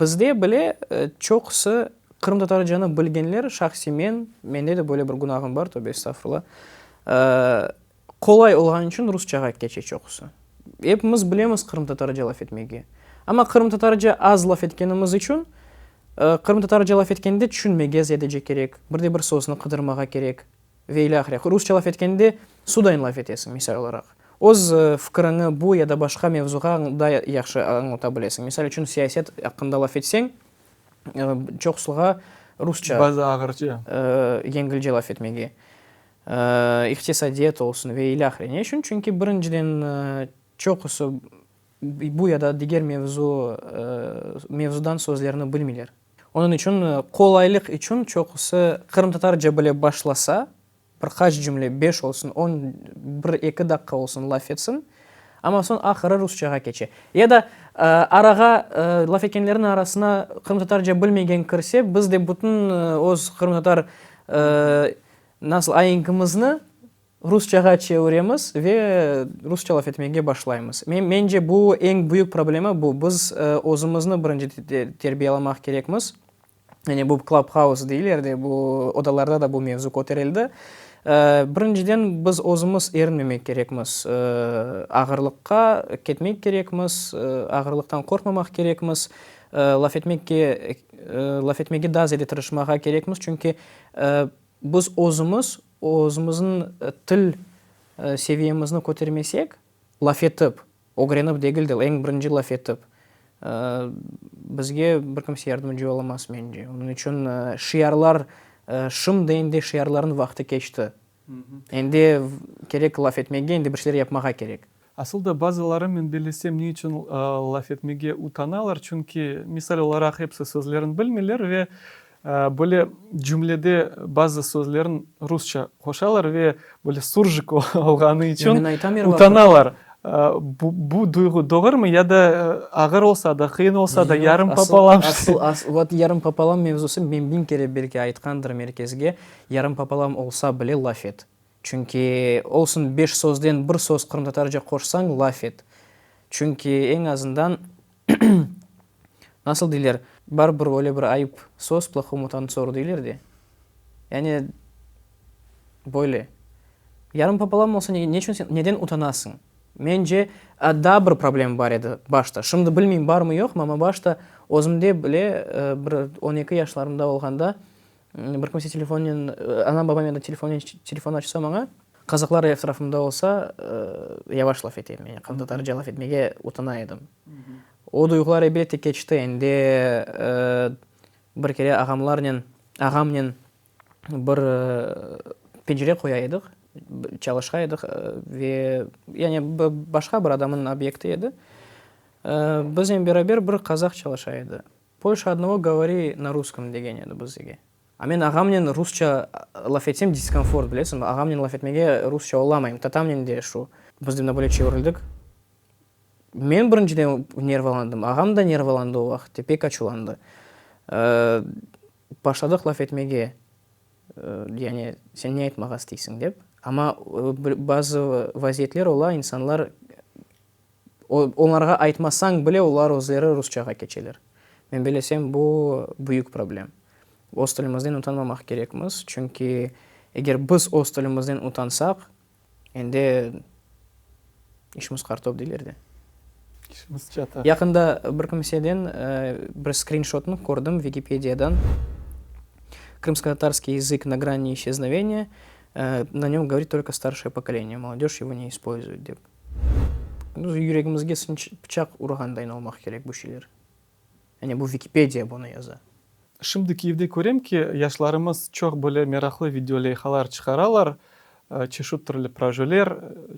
Bizde bile çoqusı qırımtatarcanı bilgenler, şahsiy men, mende de böyle bir günahım bar, tövbe estağfurullah, Qolay olğanı içün rusçağa keçe çoqusı. Epimiz bilemiz qırımtatarca laf etmege. Amma qırımtatarca az laf etkenimiz içün, qırımtatarca laf etkende tüşünmege ziyadece kerek, bir de bir sözni qıdırmağa kerek ve ilâhre. Rusça laf etkende sudayın laf etesiñ, misal olaraq. Öz fikiriñi bu ya da başqa mevzuğa daa yahşı añlata bilesiñ. Misal içün, siyaset aqqında laf etseñ, çoqusığa rusça Bazı ağırca. Yengilce laf etmege. İqtisadiyat olsun ve ilâhre. Ne içün? Çünki birinciden çoqusı bu ya da diger mevzu, mevzudan sözlerni bilmeyler. Onıñ içün qolaylıq içün çoqusı qırımtatarca bile başlasa, bir qaç cümle, beş olsun, on, bir, eki daqqa olsun laf etsin, amma soñ ahırı rusçağa keçe. Ya da arağa, laf etkenlerniñ arasına qırımtatarca bilmegen kirse, biz de bütün öz qırımtatar Nasıl aenkimizni rusçağa çeviremiz ve rusça laf etmege başlaymız. Mence, bu eñ büyük problema bu. Biz özümizni birinci terbiyalamaq kerekmiz. Yani bu Clubhouse deyler de, bu odalarda da bu mevzu köterildi. Birinciden biz özümiz erinmemek kerekmiz, ağırlıqqa ketmek kerekmiz, ağırlıqtan qorqmamaq kerekmiz, laf etmekke, laf etmege daa ziyade tırışmağa kerekmiz, çünki Biz özümiz, özümizniñ til. seviyemizni kötermesek, laf etip, ögrenip degil de, eñ birinci laf etip, bizge bir kimse yardımcı olamaz, mence. Onıñ içün şiarlar, şimdi endi şiarlarnıñ vaqtı keçti. Endi kerek laf etmege, endi bir şeyler yapmağa kerek. Asıl da bazıları, men bellesem, ne içün laf etmege utanalar, çünki, misal olaraq, episi sözlerin bilmeyler ve böyle cümlede bazı sözlerin rusça qoşalar ve böyle surjik olğanı içün utanalar. Bu, bu duyğu doğrumı ya da ağır olsa da, qıyın olsa da, yarım papalam. Asıl, asıl, vot yarım papalam mevzusı, men biñ kere belki aytqandırım er kesge, yarım papalam olsa bile laf et. Çünki olsun beş sözden bir söz qırımtatarca qoşsañ, laf et. Çünki eñ azından, nasıl deyler, bar bir öyle bir ayıp söz, plohomu tantsor deyler de. Yani, böyle. Yarım papalam olsa, ne içün sen, neden utanasıñ? Mence, daa bir problem bar edi başta. Şimdi bilmeyim barmı yoqmı, amma başta özümde bile bir on eki yaşlarımda olğanda, Bir kimse telefonnen, anam, babam ya da telefonnen telefon açsa maña, qazaqlar etrafımda olsa, yavaş laf ete edim, yani qırımtatarca laf etmege utana edim. O duyğular elbette keçti, endi bir kere ağamlarnen, ağamnen bir pencere qoya edik, çalışa edik ve yani başqa bir adamnıñ obyekti edi. Biznen beraber bir qazaq çalışa edi. Polşa odnogo govori na russkom degen edi bizge. A men ağamnen rusça laf etsem diskomfort, bilesiñmi, ağamnen laf etmege rusça olamayım, tatamnen de şu. Biz de mına böyle çevirildik. Men birinciden nervalandım, ağam da nervalandı o vaqıtte, pek açuvlandı. Başladıq laf etmege, yani sen ne aytmağa isteysiñ dep. Amma bazı vaziyetler ola, insanlar Olarğa aytmasañ bile, olar özleri rusçağa keçeler. Men bilesem, bu büyük problem. Öz tilimizden utanmamaq kerekmiz, çünki eger biz öz tilimizden utansaq, endi işimiz qartop deyler de. İşimiz çata. Yaqında bir kimseden bir skrinşotnı kördim Vikipediyadan, Krımskotatarskiy языk на грани исчезновения, на nöm govorit tolko starşее pokoleniye, molodej ego ne ispolzuet dep. Yüregimizge pıçaq urğandayın olmaq kerek bu şeyler. Yani bu Vikipediya bunı yaza. Şimdi Kyivde körem ki, yaşlarımız çoq böyle meraqlı video leyhalar çıqaralar, çeşit türlü projeler,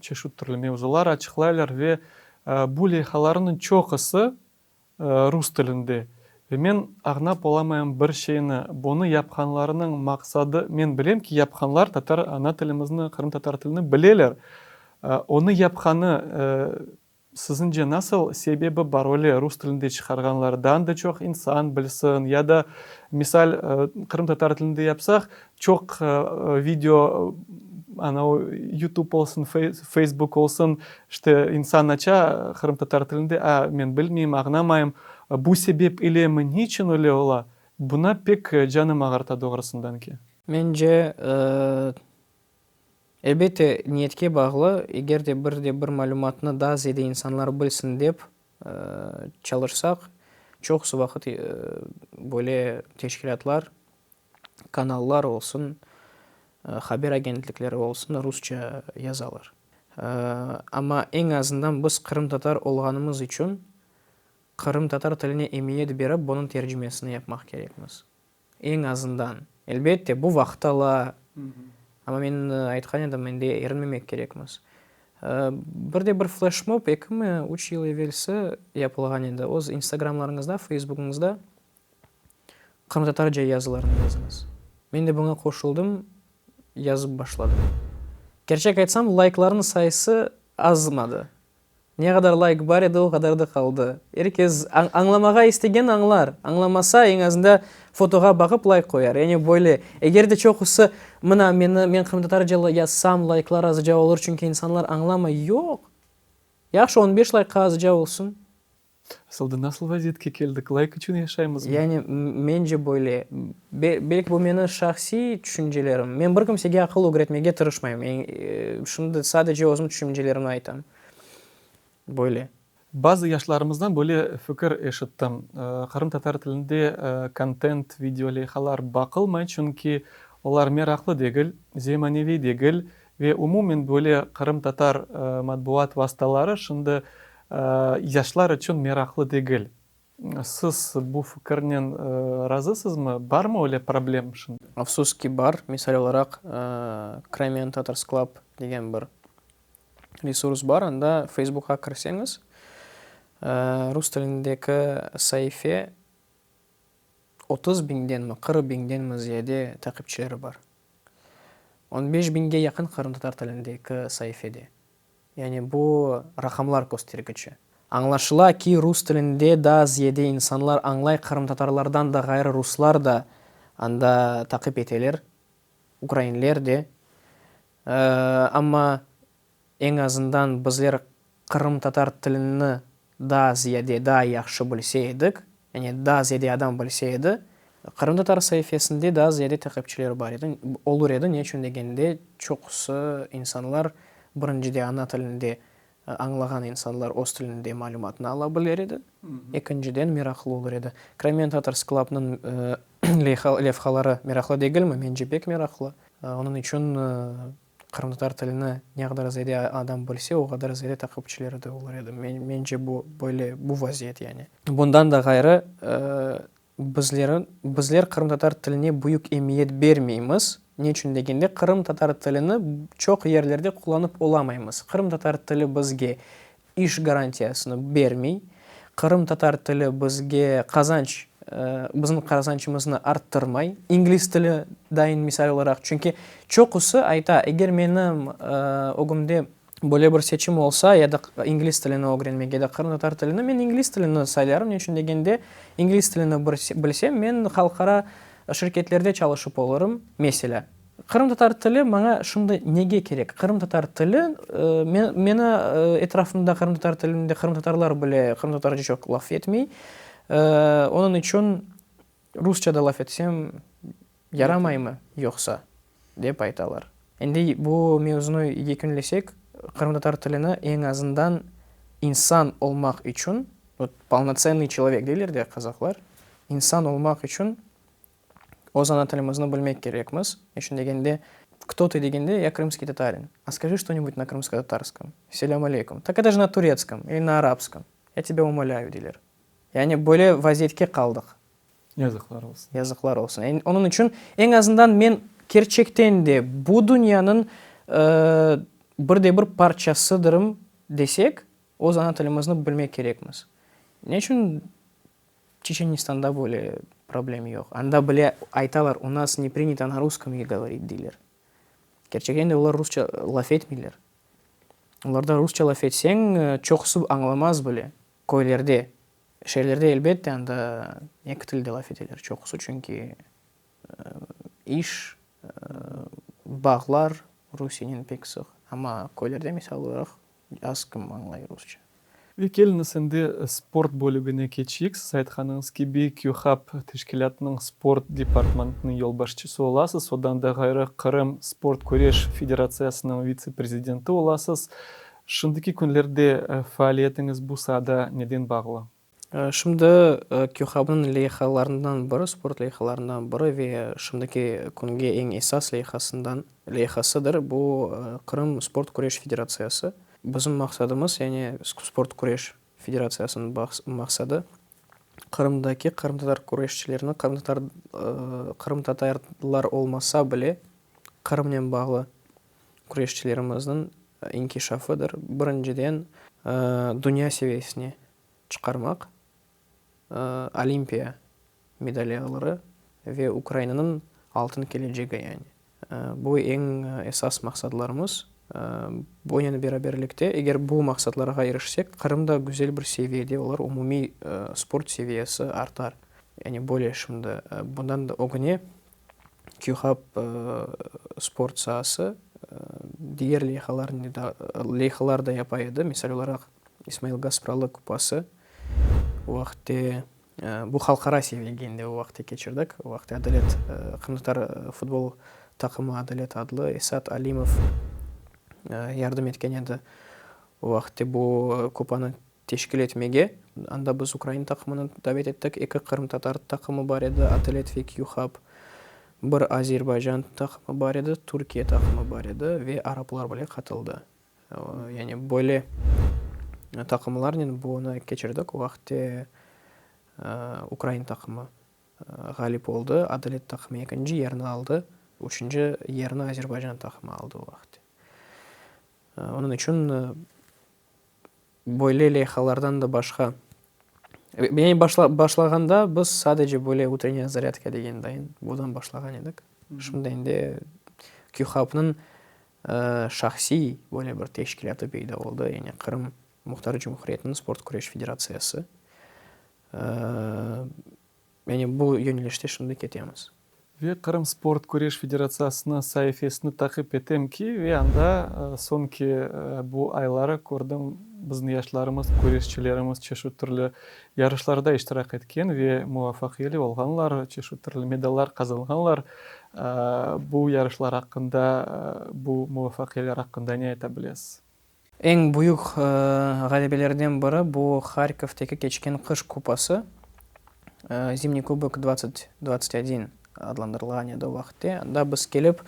çeşit türlü mevzular açıqlaylar ve bu leyhalarnıñ çoqusı rus tilinde. Ve men añlap olamayım bir şeyni, bunı yapqanlarınıñ maqsadı, men bilem ki, yapqanlar tatar ana tilimizni, qırımtatar tilini bileler. Onı yapqanı, siziñce, nasıl sebebi bar, öyle rus tilinde çıqarğanlardan da çoq insan bilsin, ya da, misal, qırımtatar tilinde yapsaq, çoq video, ana o YouTube olsun, Facebook olsun, işte, insan aça qırımtatar tilinde, a, men bilmeyim, añlamayım, bu sebep ilemi, niçün öyle ola? Buna pek canım ağırta doğrusından ki. Mence, elbette, niyetke bağlı, eger de bir de bir malümatnı daa ziyade insanlar bilsin dep çalışsaq, çoqusı vaqıt böyle teşkilâtlar kanallar olsun, haber agentlikleri olsun rusça yazalar. Amma eñ azından biz qırımtatar olğanımız içün qırımtatar tiline emiyet berip bunıñ tercimesini yapmaq kerekmiz. Eñ azından. Elbette, bu vaqıt ala, amma men aytqan edim, endi erinmemek kerekmiz. Bir de bir fleşmob ekimi, üç yıl evelsi yapılğan edi. Öz instagramlarıñızda, feysbukuñızda Qırımtatarca yazılarnı yazıñız. Men de buña qoşuldım, yazıp başladım. Kerçek aytsam, layklarnıñ sayısı azmadı. Ne qadar layk bar edi, o qadar da qaldı. Er kes añlamağa istegen añlar, añlamasa, eñ azında fotoğa baqıp layk qoyar. Yani böyle. Eger de çoqusı, mına, meni, men qırımtatarca yazsam, layklar azca olur, çünki insanlar añlamay. Yoq! Yahşı, on beş layqqa azca olsun. Asılda nasıl vaziyetke keldik? Layk içün yaşaymızmı? Yani, mence böyle. Belki bu meni şahsiy tüşüncelerim. Men bir kimsege aqıl ögretmege tırışmayım. Şimdi sadece özüm tüşüncelerimni aytam. Böyle. Bazı yaşlarımızdan böyle fikir eşittim, qırımtatar tilinde kontent, video leyhalar baqılmay, çünki olar meraqlı degil, zemaneviy degil. Ve umumen böyle qırımtatar matbuat vastaları şimdi yaşlar içün meraqlı degil. Siz bu fikirnen razısızmı? Barmı öyle problem şimdi? Afsus ki, bar. Misal olaraq, Crimean Tatars Club degen bir resurs bar, anda Facebookqa kirseñiz, rus tilindeki saife 30 biñdenmi, 40 biñdenmi ziyade taqipçileri bar. On beş biñge yaqın qırımtatar tilindeki saifede. Yani bu raqamlar köstergiçi. Añlaşıla ki, rus tilinde daa ziyade insanlar añlay, qırımtatarlardan da ğayrı ruslar da anda taqip eteler, ukrainler de. Amma eñ azından bizler qırımtatar tilini daa ziyade, daa yahşı bilse edik, yani daa ziyade adam bilse edi, qırımtatar saifesinde daa ziyade taqipçiler bar edi, olur edi, ne içün degende, çoqusı insanlar birincide ana tilinde añlağan insanlar öz tilinde malümatnı ala biler edi, ekinciden meraqlı olur edi. Crimean Tatars Clubnıñ levhaları meraqlı degilmi? Mence pek meraqlı. Onıñ içün Qırımtatar tilini ne qadar ziyade adam bilse, o qadar ziyade taqipçileri de olur edi. Mence, bu böyle, bu vaziyet yani. Bundan da ğayrı, bizleri, bizler qırımtatar tiline büyük emiyet bermeymiz. Ne içün degende, qırımtatar tilini çoq yerlerde qullanıp olamaymız. Qırımtatar tili bizge iş garantiyasını bermey. Qırımtatar tili bizge qazanç, bizim qazançımıznı arttırmay. İngliz tili dayın misal olaraq. Çünki çoqusı ayta, eger menim ögümde böyle bir seçim olsa, ya da ingliz tilini ögrenmek, ya da qırımtatar tilini, men ingliz tilini saylarım. Ne içün degende, ingliz tilini bilsem, men halqara şirketlerde çalışıp olurım, meselâ. Qırımtatar tili maña şimdi nege kerek? Qırımtatar tili, meni etrafımda qırımtatar tilinde qırımtatarlar bile qırımtatarca çoq laf etmey. Onıñ içün rusça da laf etsem yaramaymı yoqsa, dep aytalar. Endi bu mevzunı yekünlesek, qırımtatar tilini eñ azından insan olmaq içün, vot polnotsennyy çelovek deyler de qazaqlar, insan olmaq içün Öz ana tilimizni bilmek kerekmiz. Neçün degende, Kto tı degende, Ya krımskiy tatarin. A skajı şto-nibud na krımskotatarskom. Selâm aleykum. Tak eto je na turetskom ili na arabskom. Ya tebâ umolâyu deyler. Yani böyle vaziyetke qaldıq. Yazıqlar olsun. Yazıqlar olsun. Onıñ içün eñ azından men kerçekten de bu dünyanıñ bir de bir parçasıdırım desek, öz ana tilimizni bilmek kerekmiz. Neçün Çeçenistanda böyle problem yoq. Anda bile aytalar, u nas ne prinято na ruskom govorit deyler. Kerçekten de olar rusça laf etmeyler. Olarda rusça laf etseñ, çoqusı añlamaz bile. Köylerde. Şeerlerde elbette anda eki tilde laf eteler çoqusı, çünki iş, bağlar Rusiyenen pek sıq. Amma köylerde, misal olaraq, Az kim añlay rusça. Ve keliñiz endi sport bölügine keçeyik. Siz aytqanıñız kibi, QHAB teşkilâtınıñ sport departmantınıñ yolbaşçısı olasız, odan da ğayrı Qırım sport küreş federatsiyasınıñ vitse-prezidenti olasız. Şimdiki künlerde faaliyetiñiz bu saada neden bağlı? Şimdi QHABnıñ leyhalarından biri, sport leyhalarından biri ve şimdiki künge eñ esas leyhasından leyhasıdır, bu Qırım sport küreş federatsiyası. Bizim maqsadımız, yani sport küreş federatsiyasınıñ maqsadı, Qırımdaki qırımtatar küreşçilerini, qırımtatar qırımtatarlar olmasa bile, Qırımnen bağlı küreşçilerimizniñ inkişafıdır. Birinciden, dünya seviyesine çıqarmaq, olimpiya medalâları ve Ukrainanıñ altın kelecegi yani. Bu eñ esas maqsadlarımız. Bunen beraberlikte, eger bu maqsadlarğa irişsek, Qırım da güzel bir seviyede olur, umumiy sport seviyesi artar. Yani böyle şimdi, bundan da ögüne QHAB sport saası diger leyhalarnen da leyhalar da yapa edi, misal olaraq, İsmail Gaspralı kupası, o vaqıtte bu halqara seviyege endi o vaqıtte keçirdik, o vaqıtte Adalet qırımtatar futbol taqımı Adalet adlı Esat Alimov yardım etken edi o vaqıtte bu kupanı teşkil etmege. Anda biz ukrain taqımını davet ettik, eki qırımtatar taqımı bar edi, Adalet ve QHAB. Bir Azerbaycan taqımı bar edi, Türkiye taqımı bar edi ve araplar bile qatıldı. Yani böyle taqımlarnen bunı keçirdik. O vaqıtte ukrain taqımı ğalip oldı, Adalet taqımı ekinci yerni aldı, üçünci yerni Azerbaycan taqımı aldı o vaqıtte. Onıñ içün Böyle leyhalardan da başqa, yani başlağanda biz sadece böyle utrenniya zarâdka degen dayın budan başlağan edik. Şimdi endi QHAPnıñ şahsiy böyle bir teşkilâtı peyda oldı, yani Qırım Muhtar Cumhuriyetiniñ Sport Küreş Federatsiyası. Yani bu yönelişte şimdi ketemiz. Ve Qırım Sport Küreş Federatsiyasınıñ saifesini taqip etem ki, ve anda soñki bu ayları kördim, bizni yaşlarımız, küreşçilerimiz çeşit türlü yarışlarda iştirak etken ve muvafaqiyeli olğanlar, çeşit türlü medallar qazanğanlar. Bu yarışlar aqqında, bu muvafaqiyeler aqqında ne ayta bilesiz? Eñ büyük ğalebelerden biri bu Harkovteki keçken qış kupası, Zimniy kubok 2021 adlandırılğan edi o vaqıtte. Anda biz kelip,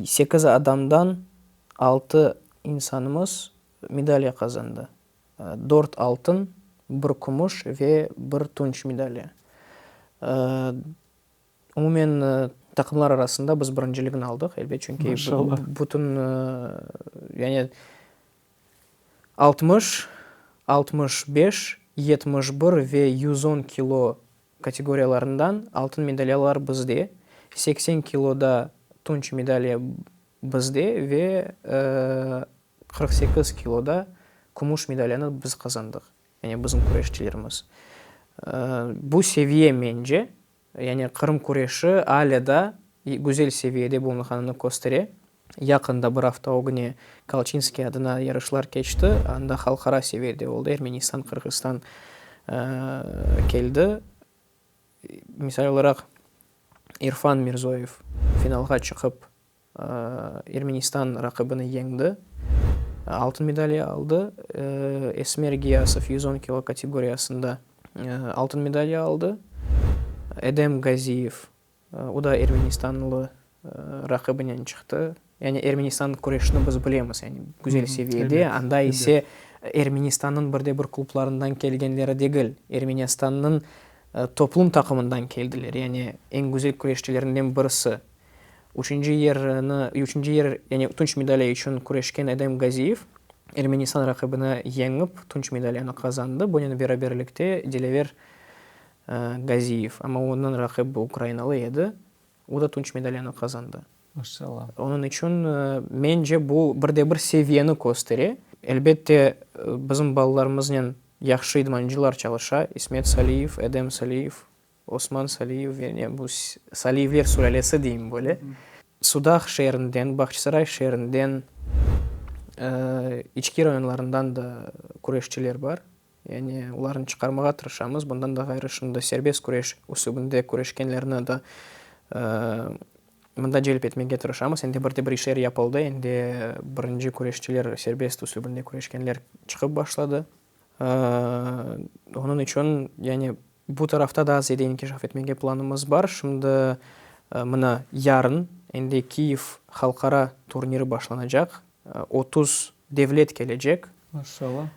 sekiz adamdan altı insanımız medaliya qazandı, dört altın, bir kümüş ve bir tunç medaliya. Umumen, taqımlar arasında biz birinciligini aldıq, elbet, çünki bütün, yani 60, 65, 71 ve 110 kilo kategoriyalarından altın medalyalar bizde, 80 kiloda tunç medalya bizde ve 48 kiloda kümüş medalyanı biz qazandıq. Yani bizim küreşçilerimiz. Bu seviye, mence, yani Qırım küreşi alâ da güzel seviyede bulunğanını köstere. Yaqında, bir afta ögüne, Kolçinskiy adına yarışlar keçti, anda halqara seviyede oldı, Ermenistan, Qırğızstan keldi. Misal olaraq, İrfan Mirzoyev finalğa çıqıp, Ermenistan raqibini yeñdi, altın medaliya aldı. Esmer Giyasov 110 kilo kategoriyasında altın medaliya aldı. Edem Gaziyev, o da ermenistanlı raqibinen çıqtı. Yani Ermenistan küreşini biz bilemiz, yani güzel seviyede. Anda ise Ermenistannıñ bir de bir klublarından kelgenleri degil, Ermenistannıñ toplum taqımından keldiler, yani eñ güzel küreşçilerinden birisi. Üçünci yerni, üçünci yer, yani tunç medaliya içün küreşken Edem Gaziyev Ermenistan raqibini yeñip, tunç medaliyanı qazandı. Bunen beraberlikte Dilâver Gaziyev, amma onıñ raqibi ukrainalı edi, o da tunç medaliyanı qazandı. Maşallah. Onıñ içün, mence, bu bir de bir seviyeni köstere. Elbette, bizim balalarımıznen yahşı idmancılar çalışa, İsmet Saliyev, Edem Saliyev, Osman Saliyev, yani bu Saliyevler sülâlesi deyim böyle. Sudaq şeerinden, Bağçasaray şeerinden, İçki rayonlarından da küreşçiler bar. Yani olarnı çıqarmağa tırışamız. Bundan da ğayrı, şimdi serbest küreş üslübinde küreşkenlerni de mında celp etmege tırışamız. Endi bir de bir işler yapıldı. Endi birinci küreşçiler, serbest üslübinde küreşkenler çıqıp başladı. Onıñ içün, yani bu tarafta daa ziyade inkişaf etmege planımız bar. Şimdi mına yarın endi Kiyev halqara turniri başlanacaq. 30 devlet kelecek. Maşallah.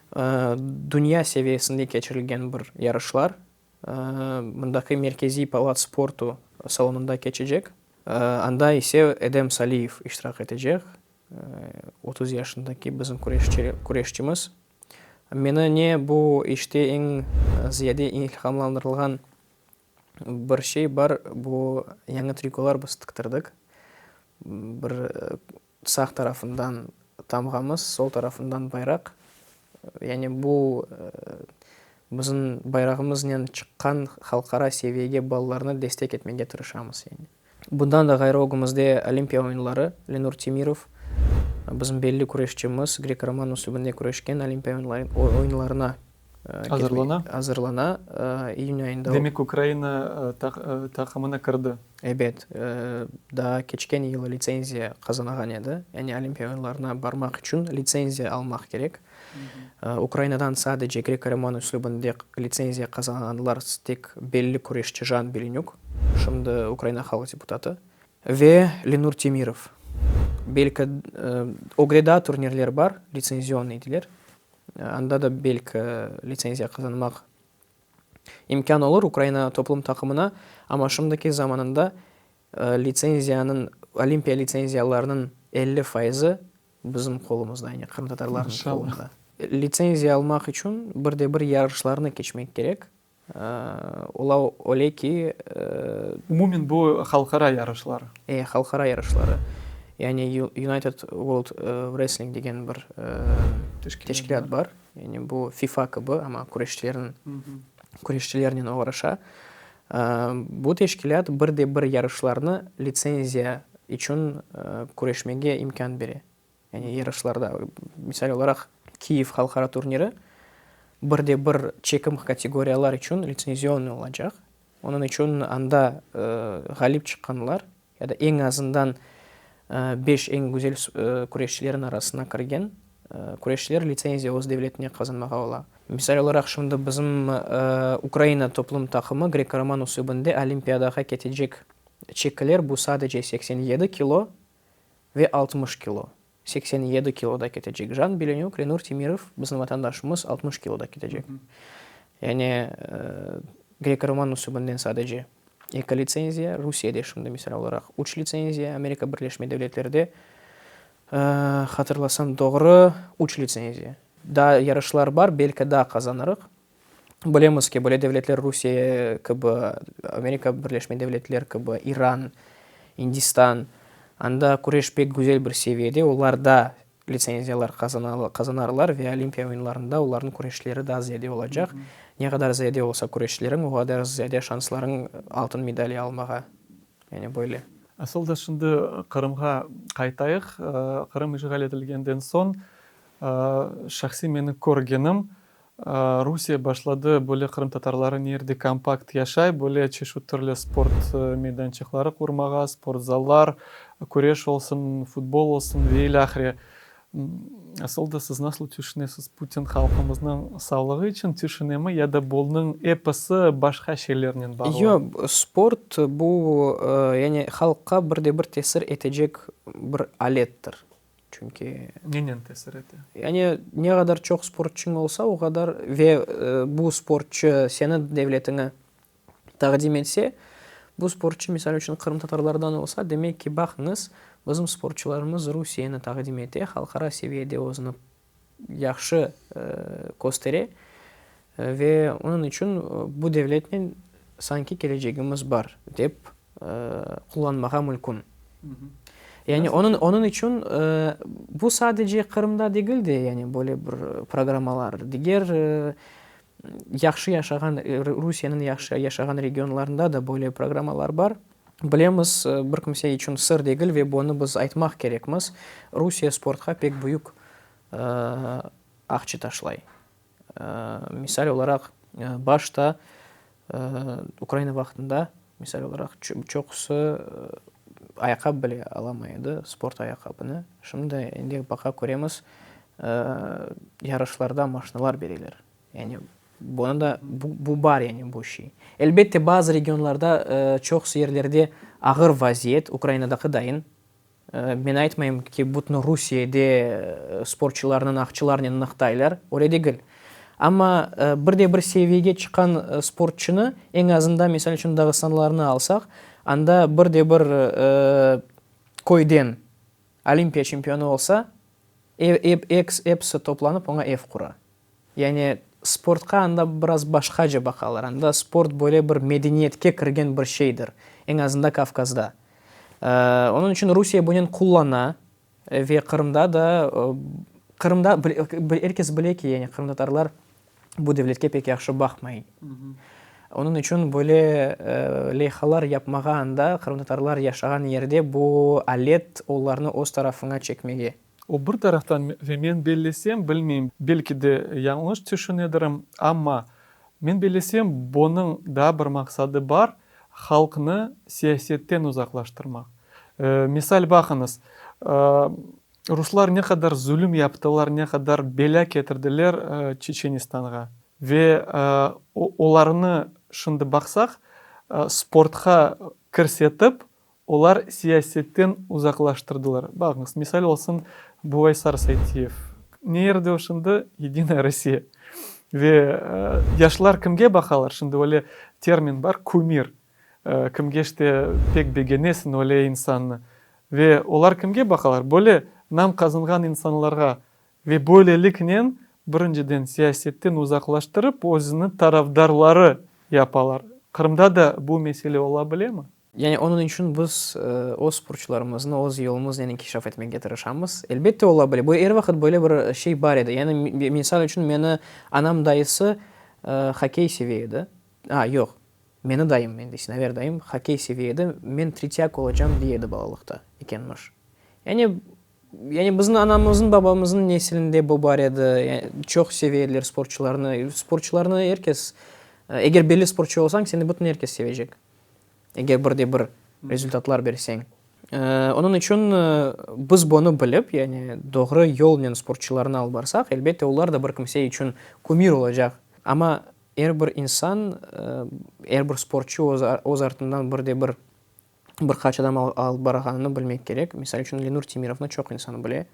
Dünya seviyesinde keçirilgen bir yarışlar. Mındaki Merkeziy palats sportu salonında keçecek. Anda ise Edem Saliyev iştirak etecek. 30 yaşındaki bizim küreşçimiz. Meni ne bu işte eñ ziyade ilhamlandırılğan bir şey bar, bu yañı trikolar biz tiktirdik. Bir sağ tarafından tamğamız, sol tarafından bayraq. Yani bu bizim bayrağımıznen çıqqan halqara seviyege balalarnı destek etmege tırışamız yani. Bundan da ğayrı ögümizde Olimpiya oyunları, Lenur Temirov, bizim belli küreşçimiz, grek-roman üslübinde küreşken Olimpiya oyunlarına Azırlana? Azırlana. İyün ayında. Demek, Ukraina taqımına kirdi? Ebet. Daa keçken yılı litsenziya qazanağan edi. Yani Olimpiya oyunlarına barmaq içün litsenziya almaq kerek. Ukrainadan sadece greko-roman üslübinde litsenziya qazanğanlar tek belli küreşçi Jan Belenük. şimdi Ukraina halq deputatı, ve Lenur Temirov. Belki, ögde daa turnirler bar, litsenzionnıy deyler, anda da belki litsenziya qazanmaq imkân olur Ukraina toplum taqımına, amma şimdiki zamanında litsenziyanıñ, olimpiya litsenziyalarınıñ 50 fayızı bizim qolumızda, yani qırımtatarlarnıñ qolunda. Litsenziya almaq içün bir de bir yarışlarnı keçmek kerek. Ola öyle ki. Umumen bu halqara yarışları. E, halqara yarışları. Yani United World Wrestling degen bir teşkilât bar. Yani bu FIFA kibi, amma küreşçilerniñ, küreşçilernen oğraşa. Bu teşkilât bir de bir yarışlarnı litsenziya içün küreşmege imkân bere. Yani yarışlarda, misal olaraq, Kiyev halqara turniri bir de bir çekim kategoriyalar içün litsenzionnıy olacaq. Onıñ içün anda ğalip çıqqanlar ya da eñ azından beş eñ güzel küreşçilerniñ arasına kirgen küreşçiler litsenziya öz devletine qazanmağa ola. Misal olaraq, şimdi bizim Ukraina toplum taqımı greko-roman üslübinde Olimpiadağa ketecek çekiler, bu sadece 87 kilo ve 60 kilo. 87 kiloda ketecek Jan Belenük, Lenur Temirov, bizim vatandaşımız, 60 kiloda ketecek. Yani greko-roman üslübinden sadece eki litsenziya, Rusiyede şimdi misal olaraq üç litsenziya, Amerika Birleşme Devletlerde, hatırlasam doğru, üç litsenziya. Daa yarışlar bar, belki daa qazanırıq. Bilemiz ki, böyle devletler Rusiye kibi, Amerika Birleşme Devletler kibi, İran, İndistan, anda küreş pek güzel bir seviyede, olar da litsenziyalar qazanarlar ve Olimpiya oyunlarında olarnıñ küreşleri daa ziyade olacaq. Ne qadar ziyade olsa küreşleriñ, o qadar ziyade şanslarıñ altın medaliya almağa. Yani böyle. Asıl da şimdi Qırımğa qaytayıq. Qırım işğal etilgenden soñ, şahsiy meni körgenim, Rusiye başladı böyle qırımtatarları ne yerde kompakt yaşay, böyle çeşit türlü sport meydançıqları qurmağa, sport zallar, küreş olsun, futbol olsun ve ilâhre. Asıl da siz nasıl tüşünesiz, Putin halqımıznıñ sağlığı içün tüşünemi ya da bunıñ episi başqa şeylernen bağlı? Yoq, sport bu, yani halqqa bir de bir tesir etecek bir alettir. Çünki. Nenen tesir ete? Yani ne qadar çoq sportçıñ olsa, o qadar ve bu sportçı seni devletiñe taqdim etse, bu sportçı, misal içün, qırımtatarlardan olsa, demek ki, baqıñız, bizim sportçılarımız Rusiyeni taqdim ete, halqara seviyede özüni yahşı köstere ve onıñ içün bu devletnen sanki kelecegimiz bar, dep qullanmağa mülkün. Yani onıñ, onıñ içün bu sadece Qırımda degil de, yani böyle bir programmalar, diger yahşı yaşağan, Rusiyeniñ yahşı yaşağan regionlarında da böyle programmalar bar. Bilemiz, bir kimse içün sır degil ve bunı biz aytmaq kerekmiz, Rusiye sportqa pek büyük aqça taşlay. Misal olaraq, başta Ukraina vaqtında, misal olaraq, çoqusı ayaqqap bile alamay edi, sport ayaqqabını. Şimdi endi baqa köremiz, yarışlarda maşinalar bereler. Yani bunı da, bu bar yani bu şey. Elbette, bazı regionlarda, çoqusı yerlerde ağır vaziyet, Ukrainadaki dayın. Men aytmayım ki, bütün Rusiyede sportçularnıñ aqçılarnen nıqtaylar, öyle degil. Amma bir de bir seviyege çıqqan sportçunı, eñ azından, misal içün, dağıstanlılarnı alsaq, anda bir de bir köyden olimpiya çempionı olsa, episi toplanıp oña ev qura. Yani sportqa anda biraz başqaca baqalar. Anda sport böyle bir medeniyetke kirgen bir şeydir, eñ azında Kavkazda. Onıñ içün Rusiye bunen qullana ve Qırımda da, Qırımda er kes bile ki, yani qırımtatarlar bu devletke pek yahşı baqmay. Onıñ içün böyle leyhalar yapmağa anda qırımtatarlar yaşağan yerde bu alet olarnı öz tarafına çekmege. O bir taraftan ve men bellesem, bilmeyim, belki de yañlış tüşünedirim, amma men bellesem, bunıñ daa bir maqsadı bar, halqnı siyasetten uzaqlaştırmaq. Misal, baqıñız, ruslar ne qadar zulüm yaptılar, ne qadar belâ ketirdiler Çeçenistanğa ve olarnı şimdi baqsaq, Sportqa kirsetip, olar siyasetten uzaqlaştırdılar. Baqıñız, misal olsun, Buvaysar Saytiyev ne yerde o şimdi? Yedinaya Rossiya. Ve yaşlar kimge baqalar? Şimdi öyle termin bar, kumir. Kimge işte pek begenesiñ öyle insannı. Ve olar kimge baqalar? Böyle nam qazanğan insanlarğa. Ve böyleliknen, birinciden, siyasetten uzaqlaştırıp, özüni tarafdarları yapalar. Qırımda da bu mesele ola bilemi? Yani onıñ içün biz öz sportçularımıznı öz yolumıznen inkişaf etmege tırışamız. Elbette ola bile. Bu er vaqıt böyle bir şey bar edi. Yani misal içün meni anam dayısı hokkey seve edi. A, yoq, meni dayım, endi Sinaver dayım hokkey seve edi. Men Tretyak olacam dey edi balalıqta ekenmiş. Yani Yani bizim anamıznıñ, babamıznıñ nesilinde bu bar edi, yani çoq seve ediler sportçularnı. Sportçularnı er kes, eger belli sportçu olsañ, seni bütün er kes sevecek, eger bir de bir rezultatlar berseñ. Onıñ içün biz bunı bilip, yani doğru yolnen sportçularnı alıp barsaq, elbette, olar da bir kimse içün kumir olacaq. Amma er bir insan, er bir sportçu öz artından bir de bir bir qaç adam alıp barğanını bilmek kerek. Misal içün, Lenur Temirovnı çoq insan bile.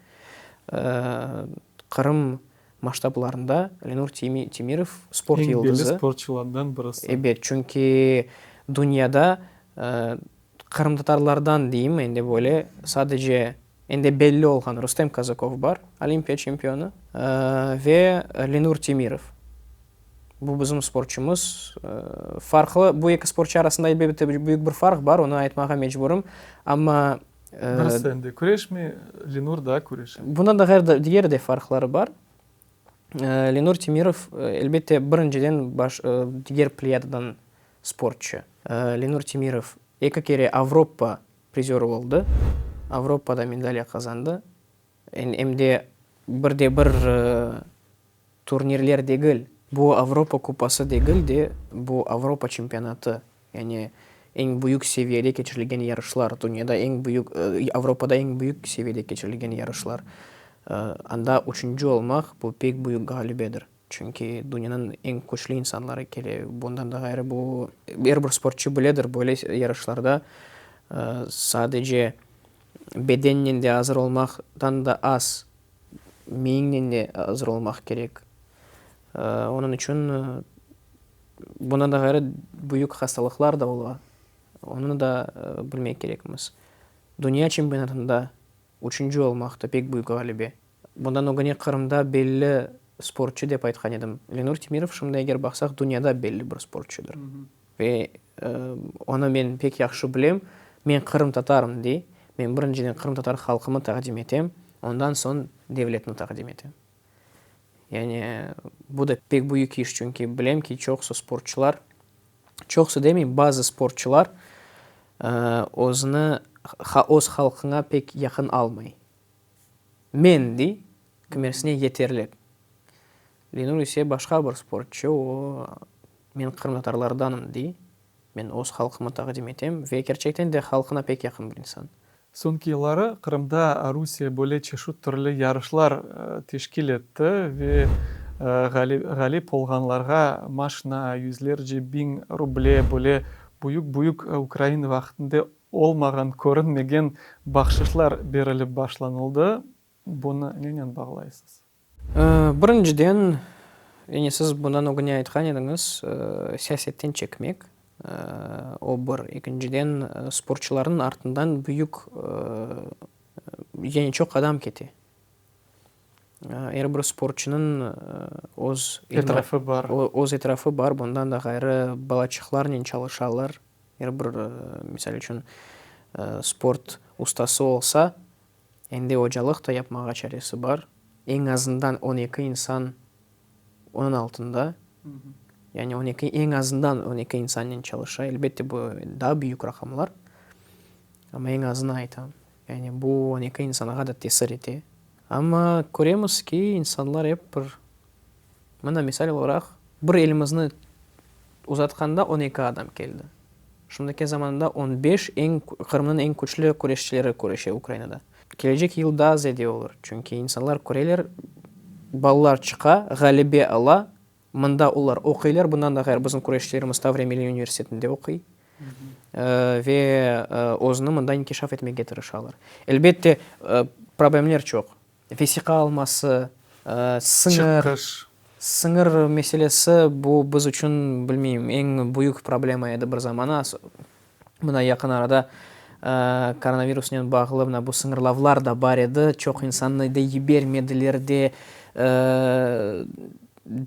Qırım masştablarında Lenur Temirov sport yıldızı. Eñ belli sportçulardan birisi. Ebet, çünki dünyada qırımtatarlardan deyim endi böyle, sadece endi belli olğan Rustem Kazakov bar, olimpiya çempionı, ve Lenur Temirov. Bu bizim sportçumız. Farqlı, bu eki sportçu arasında elbette büyük bir farq bar, onı aytmağa mecburım, amma. Birisi endi küreşmey, Lenur daa küreşe. Bundan da ğayrı, diger de farqları bar. Lenur Temirov, elbette, birinciden baş, diger pleyadadan sportçu. Lenur Temirov eki kere Avropa prizörı oldı, Avropada medalya qazandı. Em de bir de bir Turnirler degil, bu Avropa Kupası degil de, bu Avropa çempionatı, yani eñ büyük seviyede keçirilgen yarışlar, dünyada eñ büyük, Avropada eñ büyük seviyede keçirilgen yarışlar. Anda üçünci olmaq, bu pek büyük ğalibedir, çünki dünyanıñ eñ küçlü insanları kele. Bundan da ğayrı, bu, er bir sportçu biledir, böyle yarışlarda sadece bedennen de azır olmaqtan da az, Miyiñnen de azır olmaq kerek. Onıñ içün bundan da ğayrı büyük hastalıqlar da ola, onı da bilmek kerekmiz. Dünya çempionatında üçünci olmaq da pek büyük ğalebe. Bundan ögüne Qırımda belli sportçu dep aytqan edim. Lenur Temirov şimdi eger baqsaq dünyada belli bir sportçudır. Ve onı men pek yahşı bilem, men qırımtatarım dey, men birinciden qırımtatar halqımı taqdim etem, ondan soñ devletni taqdim etem. Yani bu da pek büyük iş, çünki bilem ki, çoqusı sportçular, çoqusı demeyim, bazı sportçular özüni öz halqına pek yaqın almay. Men, dey, kimersine yeterli. Lenur ise başqa bir sportçu, o, men qırımtatarlardanım, dey, men öz halqımı taqdim etem ve kerçekten de halqına pek yaqın bir insan. Soñki yılları Qırımda Rusiye böyle çeşit türlü yarışlar teşkil etti ve ğalip olğanlarğa maşna, yüzlerce biñ ruble, böyle büyük-büyük ukrain vaqtında olmağan, körünmegen bahşışlar berilip başlanıldı. Bunı nenen bağlaysız? Birinciden, yani siz bundan ögüne aytqan ediñiz, siyasetten çekmek, o bir. Ekinciden, sportçularnıñ artından büyük, yani çoq adam kete. Er bir sportçunıñ öz Etrafı bar. Öz etrafı bar, bundan da ğayrı, balaçıqlarnen çalışalar. Er bir, misal içün, sport ustası olsa, Endi ocalıq da yapmağa çaresi bar. Eñ azından 12 insan onıñ altında. Yani 12, eñ azından 12 insannen çalışa. Elbette, bu daa büyük raqamlar, amma eñ azını aytam. Yani bu 12 insanğa da tesir ete. Amma köremiz ki, insanlar ep bir, mına misal olaraq, bir elimizni uzatqanda 12 adam keldi. Şimdiki zamanda 15 eñ Qırımnıñ eñ küçlü küreşçileri küreşe Ukrainada. Kelecek yıl daa ziyade olur, çünki insanlar köreler, balalar çıqa, ğalebe ala, mında olar oquylar, bundan da ğayrı bizim küreşçilerimiz Tavriya milliy universitetinde oquy. Ve özüni mında inkişaf etmege tırışalar. Elbette, problemler çoq. Vesiqa alması, sıñır, Çıqış. sıñır meselesi, bu biz içün, bilmeyim, eñ büyük problema edi bir zamanı. Mına yaqın arada koronavirusnen bağlı mına bu sıñırlavlar da bar edi, çoq insannı de yibermediler, de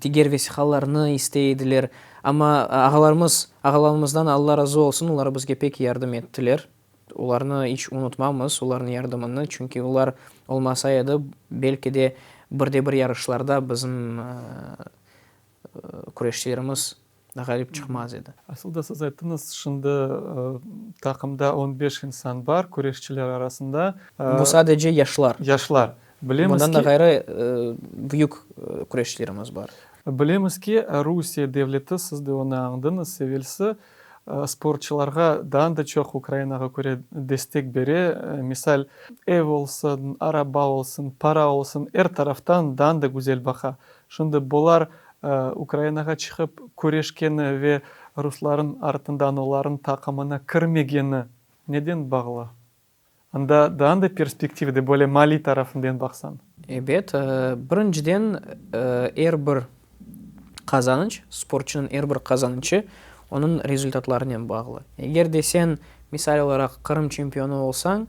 diger vesiqalarnı istey ediler. Amma ağalarımız, ağalarımızdan Alla razı olsun, olar bizge pek yardım ettiler. Olarnı iç unutmamız, olarnıñ yardımını, çünki olar olmasa edi, belki de bir de bir yarışlarda bizim küreşçilerimiz ğalip çıqmaz edi. Asıl da siz ayttıñız, şimdi taqımda on beş insan bar, küreşçiler arasında. Bu sadece yaşlar. Yaşlar. Bilemiz Bundan ki. da ğayrı büyük küreşçilerimiz bar. Bilemiz ki, Rusiye devleti, siz de onı añdıñız evelsi, sportçılarğa daa da çoq Ukrainağa köre destek bere. Misal, ev olsun, araba olsun, para olsun, er taraftan daa da güzel baqa. Şimdi bular Ukrainağa çıqıp küreşkeni ve rusların artından olarnıñ taqımına kirmegeni neden bağlı? Anda daa da perspektivde, böyle maliy tarafından baqsañ. Ebet, birinciden, er bir qazanıç, sportçunıñ er bir qazanıçı onıñ rezultatlarınen bağlı. Eger de sen, misal olaraq, Qırım çempionı olsañ,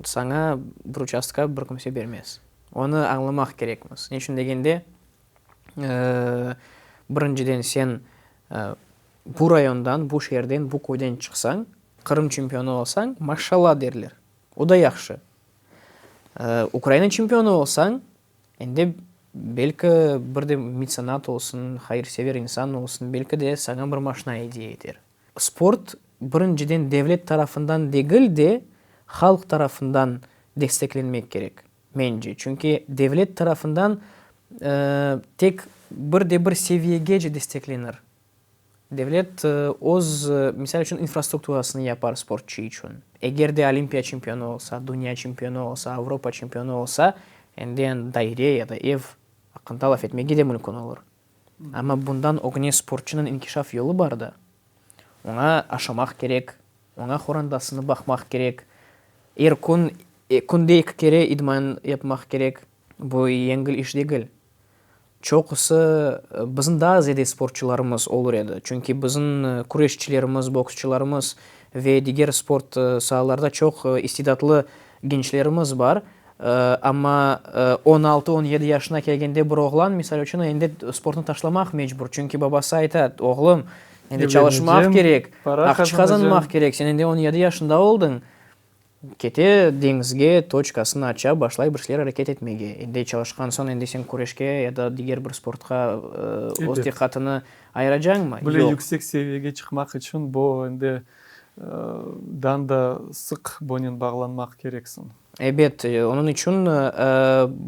saña bir uçastka bir kimse bermez. Onı añlamaq kerekmiz. Ne içün degende, birinciden, sen bu rayondan, bu şeerden, bu köyden çıqsañ, Qırım çempionı olsañ, maşşalla derler. O da yahşı. Ukraina çempionı olsañ, endi belki bir de metsenat olsun, hayırsever insan olsun, belki de saña bir maşna ediye eter. Sport, birinciden, devlet tarafından degil de, halq tarafından desteklenmek kerek, mence. Çünki devlet tarafından tek bir de bir seviyegece desteklenir. Devlet öz, misal içün, infrastrukturasını yapar sportçı içün. Eger de olimpiya çempionı olsa, dünya çempionı olsa, Avropa çempionı olsa, endi daire ya da ev aqqında laf etmege de mümkün olur. Amma bundan ögüne sportçunıñ inkişaf yolu bar da. Oña aşamaq kerek, oña qorandasını baqmaq kerek, er kün, künde eki kere idman yapmaq kerek. Bu yengil iş degil. Çoqusı bizim daa ziyade sportçularımız olur edi, çünki bizim küreşçilerimiz, boksçularımız ve diger sport saalarda çoq istidatlı gençlerimiz bar. Amma on altı, on yedi yaşına kelgende bir oğlan, misal içün, endi sportnı taşlamaq mecbur, çünki babası ayta, Oğlum, endi çalışmaq kerek, aqça qazanmaq kerek, sen endi on yedi yaşında oldıñ. Kete deñizge, toçkasını aça, başlay bir şeyler areket etmege. Endi çalışqan soñ, endi sen küreşke ya da diger bir sportqa öz diqqatını ayıracañmı? Böyle Yoq. yüksek seviyege çıqmaq içün bu endi dan da sıq bunen bağlanmaq kereksiñ. Ebet, onıñ içün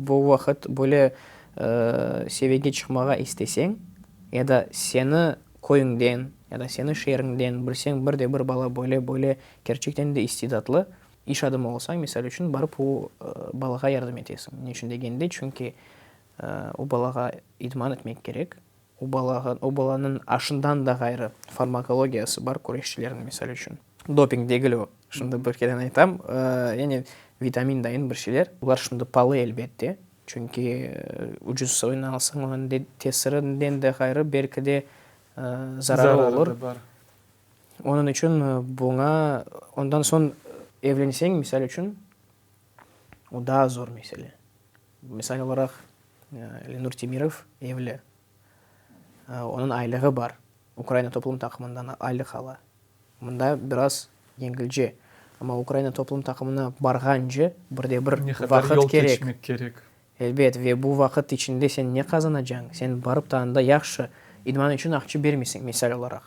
bu vaqıt böyle seviyege çıqmağa isteseñ ya da seni köyüñden ya da seni şeeriñden bilseñ bir de bir bala böyle böyle Kerçekten de istidatlı iş adamı olsañ, misal içün, barıp o balağa yardım etesiñ. Ne içün degende, çünki o balağa idman etmek kerek, o balağa, o balanıñ aşından da ğayrı farmakologiyası bar küreşçilerniñ, misal içün. Doping degil o, şimdi bir keren aytam, yani vitamin dayın bir şeyler. Olar şimdi palı, elbette, çünki ucuz soyunı alsañ, onıñ tesirinden de ğayrı belki de zararı olur. Zararı da bar. Onıñ içün buña, ondan soñ evlenseñ, misal içün, o daa zor mesele. Misal olaraq, Lenur Temirov evli, onıñ aylığı bar, Ukraina toplum taqımından aylıq ala. Mında biraz yengilce, amma Ukraina toplum taqımına barğance bir de bir vaqıt kerek. Elbet, ve bu vaqıt içinde sen ne qazanacañ? Sen barıp ta anda yahşı, idman içün aqça bermeysiñ, misal olaraq.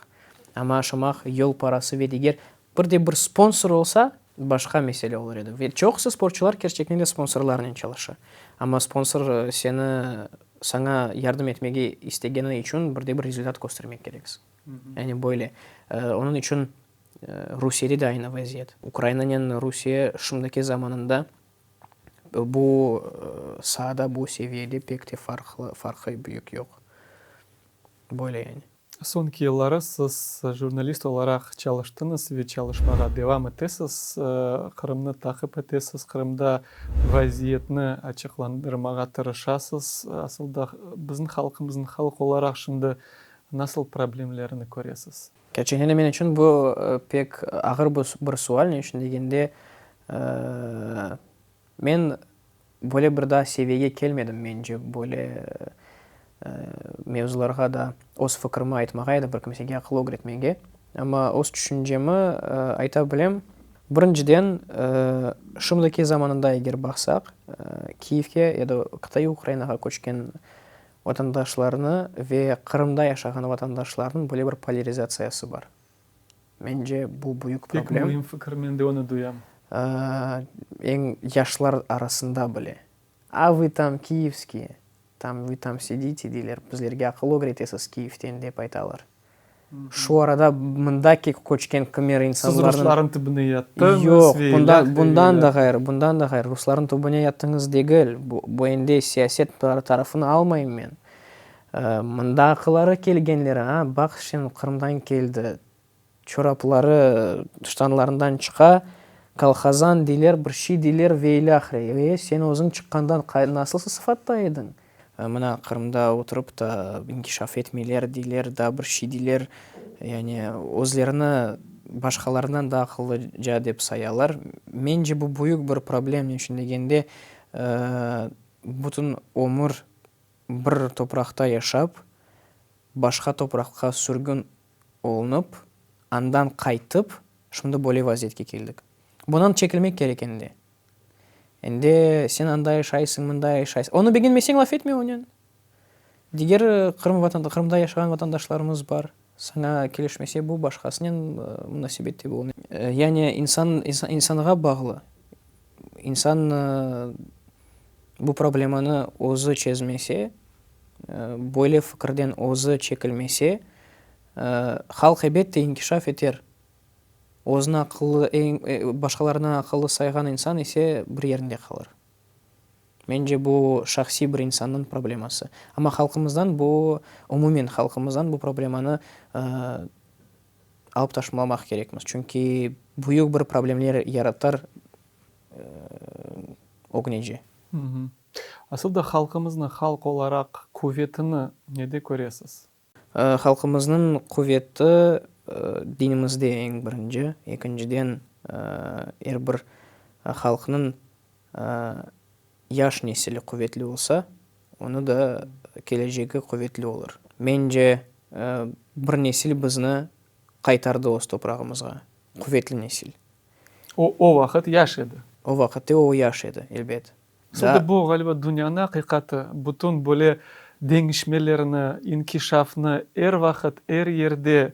Amma aşamaq, yol parası ve diger bir de bir sponsor olsa, başqa mesele olur edi. Ve çoqusı sportçular kerçekten de sponsorlarnen çalışa. Amma sponsor seni, saña yardım etmege istegeni içün bir de bir rezultat köstermek kereksiñ. Yani böyle. Onıñ içün Rusiyede de aynı vaziyet. Ukrainanen Rusiye şimdiki zamanında Bu saada, bu seviyede pek te farqlı, farqı büyük yoq. Böyle yani. Soñki yılları siz jurnalist olaraq çalıştıñız ve çalışmağa devam etesiz, Qırımnı taqip etesiz, Qırımda vaziyetni açıqlandırmağa tırışasız. Asıl da bizim halqımıznıñ halq olaraq şimdi nasıl problemlerini köresiz? Kerçekten de men içün bu pek ağır bir sual, ne içün degende, men böyle bir daa seviyege kelmedim, mence, böyle mevzularğa da öz fikrimi aytmağa ya da bir kimsege aqıl ögretmege. Amma öz tüşüncemi ayta bilem. Birinciden, şimdiki zamanında eger baqsaq, Kiyevge ya da qıtaiy Ukrainağa köçken vatandaşlarnı ve Qırımda yaşağan vatandaşlarnıñ böyle bir polârizatsiyası bar. Mence, bu büyük problem. Pek müim fikir, men de onı duyam. Eñ yaşlar arasında bile. A vı tam kiyevskiye, tam vı tam sidite deyler, bizlerge aqıl ögretesiz Kiyevden dep aytalar. Şu arada mında köçken kimer insanlarnıñ. Siz ruslarnıñ tübüne yattıñız Yoq, ve bundan, bundan da ğayrı, bundan da ğayrı, ruslarnıñ tübüne yattıñız degil, bu, bu endi siyaset tarafını almayım men. Mında aqılları kelgenleri, a, baq sen Qırımdan keldi, çorapları ştanlarından çıqa, kolhozan deyler, bir şey deyler ve ilâhre. E, sen özüñ çıqqandan nasıl sıfatta ediñ? Mına, Qırımda oturıp da inkişaf etmeyler deyler, daa bir şey deyler. Yani özlerini başqalarından daa aqıllıca dep sayalar. Mence, bu büyük bir problem, ne içün degende, bütün ömür bir topraqta yaşap, başqa topraqqa sürgün olunıp, andan qaytıp, şimdi böyle vaziyetke keldik. Bundan çekilmek kerek endi. Endi sen anda yaşaysıñ, mında yaşaysıñ. Onı begenmeseñ, laf etme onen. Diger Qırım vatan, Qırımda yaşağan vatandaşlarımız bar. Saña kelişmese, bu başqasınen munasebette bulun. Yani insan, insanğa bağlı. İnsan bu problemanı özü çezmese, böyle fikirden özü çekilmese, halq ebette inkişaf eter. Özüni aqıllı, eñ başqalarından aqıllı sayğan insan ise bir yerinde qalır. Mence, bu şahsiy bir insannıñ probleması. Amma halqımızdan bu, umumen halqımızdan bu problemanı alıp taşlamaq kerekmiz. Çünki büyük bir problemler yaratar ögnece. Asıl da halqımıznıñ halq olaraq quvetini nede köresiz? Halqımıznıñ quveti dinimizde eñ birinci, ekinciden er bir halqnıñ yaş nesili quvetli olsa, onı da kelecegi quvetli olur. Mence, bir nesil bizni qaytardı öz toprağımızğa, quvetli nesil. O, o vaqıt yaş edi. O vaqıtte o yaş edi, elbet. Şimdi bu, ğaliba, dünyanıñ aqiqatı. Bütün böyle deñişmelerni, inkişafnı er vaqıt, er yerde,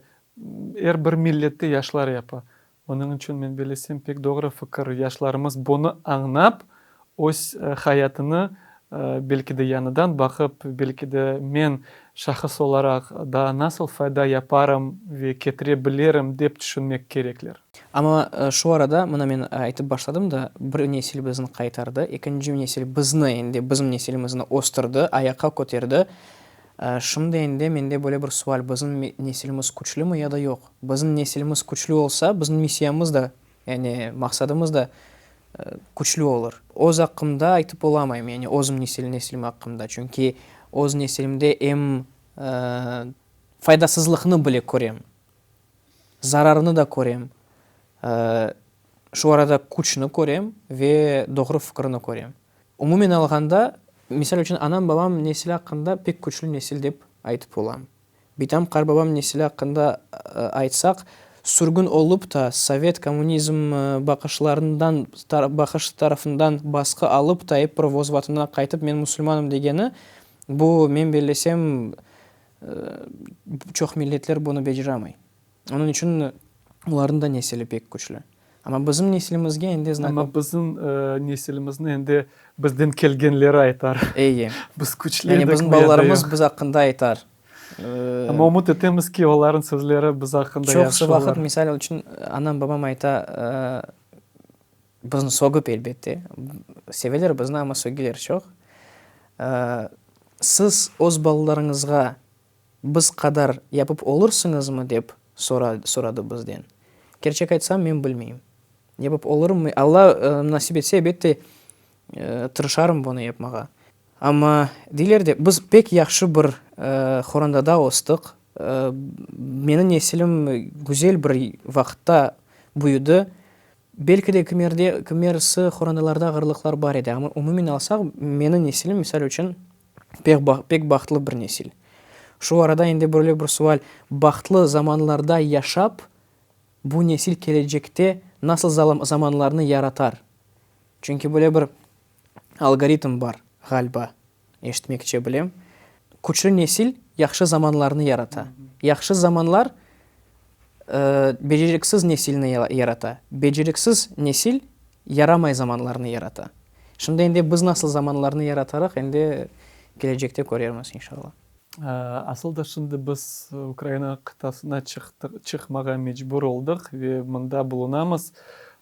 er bir millette yaşlar yapa. Onıñ içün, men bellesem, pek doğru fikir, yaşlarımız bunı añlap, öz hayatını belki de yañıdan baqıp, belki de men şahıs olaraq daa nasıl fayda yaparım ve ketire bilirim dep tüşünmek kerekler. Amma şu arada, mına men aytıp başladım da, bir nesil bizni qaytardı, ekinci nesil bizni endi, bizim nesilimizni östürdi, ayaqqa köterdi. Şimdi endi mende böyle bir sual, bizim nesilimiz küçlümi ya da yoq? Bizim nesilimiz küçlü olsa, bizim missiyamız da, yani maqsadımız da küçlü olur. Öz aqqımda aytıp olamayım, yani özüm nesilim aqqımda, çünki öz nesilimde em faydasızlıqnı bile körem. Zararını da körem, şu arada küçni körem ve doğru fikirni körem. Umumen alğanda, misal içün, anam-babam nesili aqqında pek küçlü nesil dep aytıp olam. Bitam, qarbabam nesili aqqında aytsaq, sürgün olıp ta, sovet, kommunizm baqışlarından, baqış tarafından basqı alıp ta, ep bir öz vatanına qaytıp, men musulmanım degeni, bu, men bellesem, Çoq milletler bunı beceramay. Onıñ içün olarnıñ da nesili pek küçlü. Amma bizim nesilimizge endi znak. Amma bizim nesilimizni endi bizden kelgenleri aytar. Eye. Biz küçlü edik. Yani bizim balalarımız biz aqqında aytar. Amma ümüt etemiz ki, olarnıñ sözleri biz aqqında yahşı olur. Çoqusı vaqıt, misal içün, anam, babam ayta, bizni sögip, elbette. Seveler bizni, amma sögeler çoq. Siz öz balalarıñızğa. Biz qadar yapıp olursıñızmı dep soradı bizden. Kerçek aytsam, men bilmeyim. Yapıp olurımmı? Alla nasip etse, elbette, tırışarım bunı yapmağa. Amma deyler de, biz pek yahşı bir qorandada östik. Menim nesilim güzel bir vaqıtta büyüdi. Belki de kimerde, kimersi qorandalarda ağırlıqlar bar edi, amma umumen alsaq, menim nesilim, misal içün, pek, pek bahtlı bir nesil. Şu arada endi böyle bir sual, bahtlı zamanlarda yaşap, bu nesil kelecekte nasıl zamanlarnı yaratar? Çünki böyle bir algoritm bar, ğaliba, eşitmekçe bilem. Küçlü nesil yahşı zamanlarnı yarata. Yahşı zamanlar beceriksiz nesilni yarata. Beceriksiz nesil yaramay zamanlarnı yarata. Şimdi endi biz nasıl zamanlarnı yaratarıq, endi kelecekte körermiz, inşallah. Asıl da şimdi biz Ukraina qıtasına çıqmağa mecbur oldıq ve mında bulunamız.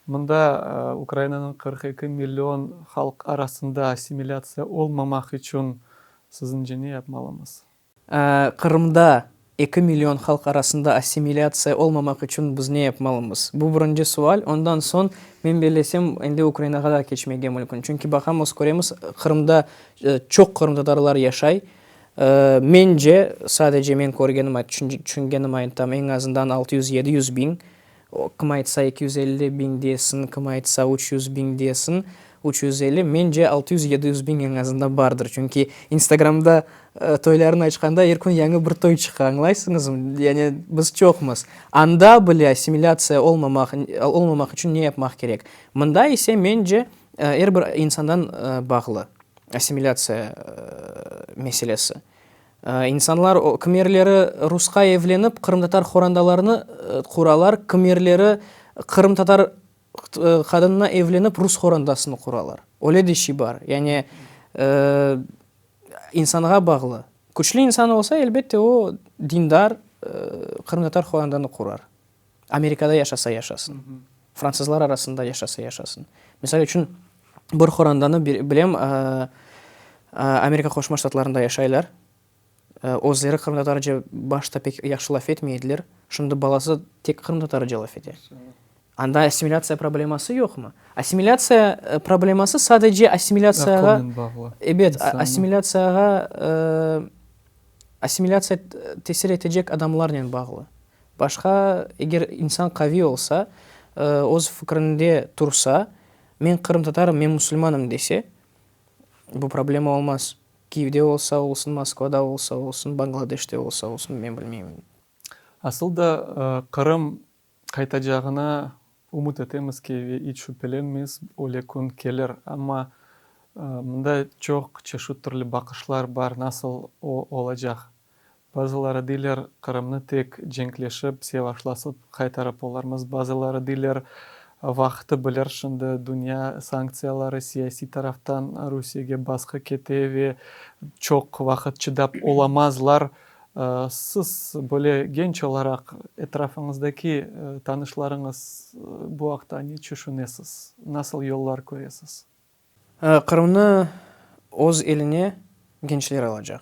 Mında Ukrainanıñ 42 million halq arasında assimilâtsiya olmamaq içün siziñce ne yapmalımız? Qırımda eki million halq arasında assimilâtsiya olmamaq içün biz ne yapmalımız? Bu birinci sual. Ondan soñ, men bellesem, endi Ukrainağa da keçmege mümkün. Çünki baqamız, köremiz, Qırımda çoq qırımtatarlar yaşay. Mence, sadece men körgenim, tüşüngenim aytam, eñ azından 600-700 biñ. Kim aytsa 250 biñ desin, kim aytsa 300 biñ desin, 350, mence, 600-700 biñ eñ azından bardır. Çünki Instagramda toylarnı açqanda er kün yañı bir toy çıqa, añlaysıñızmı? Yani biz çoqmız. Anda bile assimilâtsiya olmamaq, olmamaq içün ne yapmaq kerek? Mında ise, mence, er bir insandan bağlı assimilâtsiya meselesi. İnsanlar, kimerleri rusqa evlenip, qırımtatar horandalarını quralar, kimerleri qırımtatar qadınına evlenip, rus horandasını quralar. Öyle de şey bar. Yani insanğa bağlı. Küçlü insan olsa, elbette, o, dindar qırımtatar horandanı qurar. Amerikada yaşasa yaşasın, fransızlar arasında yaşasa yaşasın. Misal içün, bir horandanı bilem, Amerika Qoşma Ştatlarında yaşaylar. Özleri qırımtatarca başta pek yahşı laf etmey ediler. Şimdi balası tek qırımtatarca laf ete. Anda assimilâtsiya probleması yoqmı? Assimilâtsiya probleması sadece assimilâtsiyağa, ebet, assimilâtsiyağa, assimilâtsiya tesir etecek adamlarnen bağlı. Başqa, eger insan qaviy olsa, öz fikrinde tursa, men qırımtatarım, men musulmanım dese, bu problema olmaz. Kiyevde olsa olsun, Moskvada olsa olsun, Bangladeşte olsa olsun, men bilmeyim. Asıl da Qırım qaytacağına ümüt etemiz ki, ve iç şübelenmeyiz, öyle kün kelir. Amma mında çoq çeşit türlü baqışlar bar, nasıl o olacaq. Bazıları deyler, Qırımnı tek cenkleşip, sevaşlasıp qaytarıp olarmız. Bazıları deyler, vaqtı bilir, şimdi dünya sanktsiyaları, siyasiy taraftan Rusiyege basqı kete ve çoq vaqıt çıdap olamazlar. Siz böyle genç olaraq etrafıñızdaki tanışlarıñız bu aqta ne tüşünesiz, nasıl yollar köresiz? Qırımnı öz eline gençler alacaq.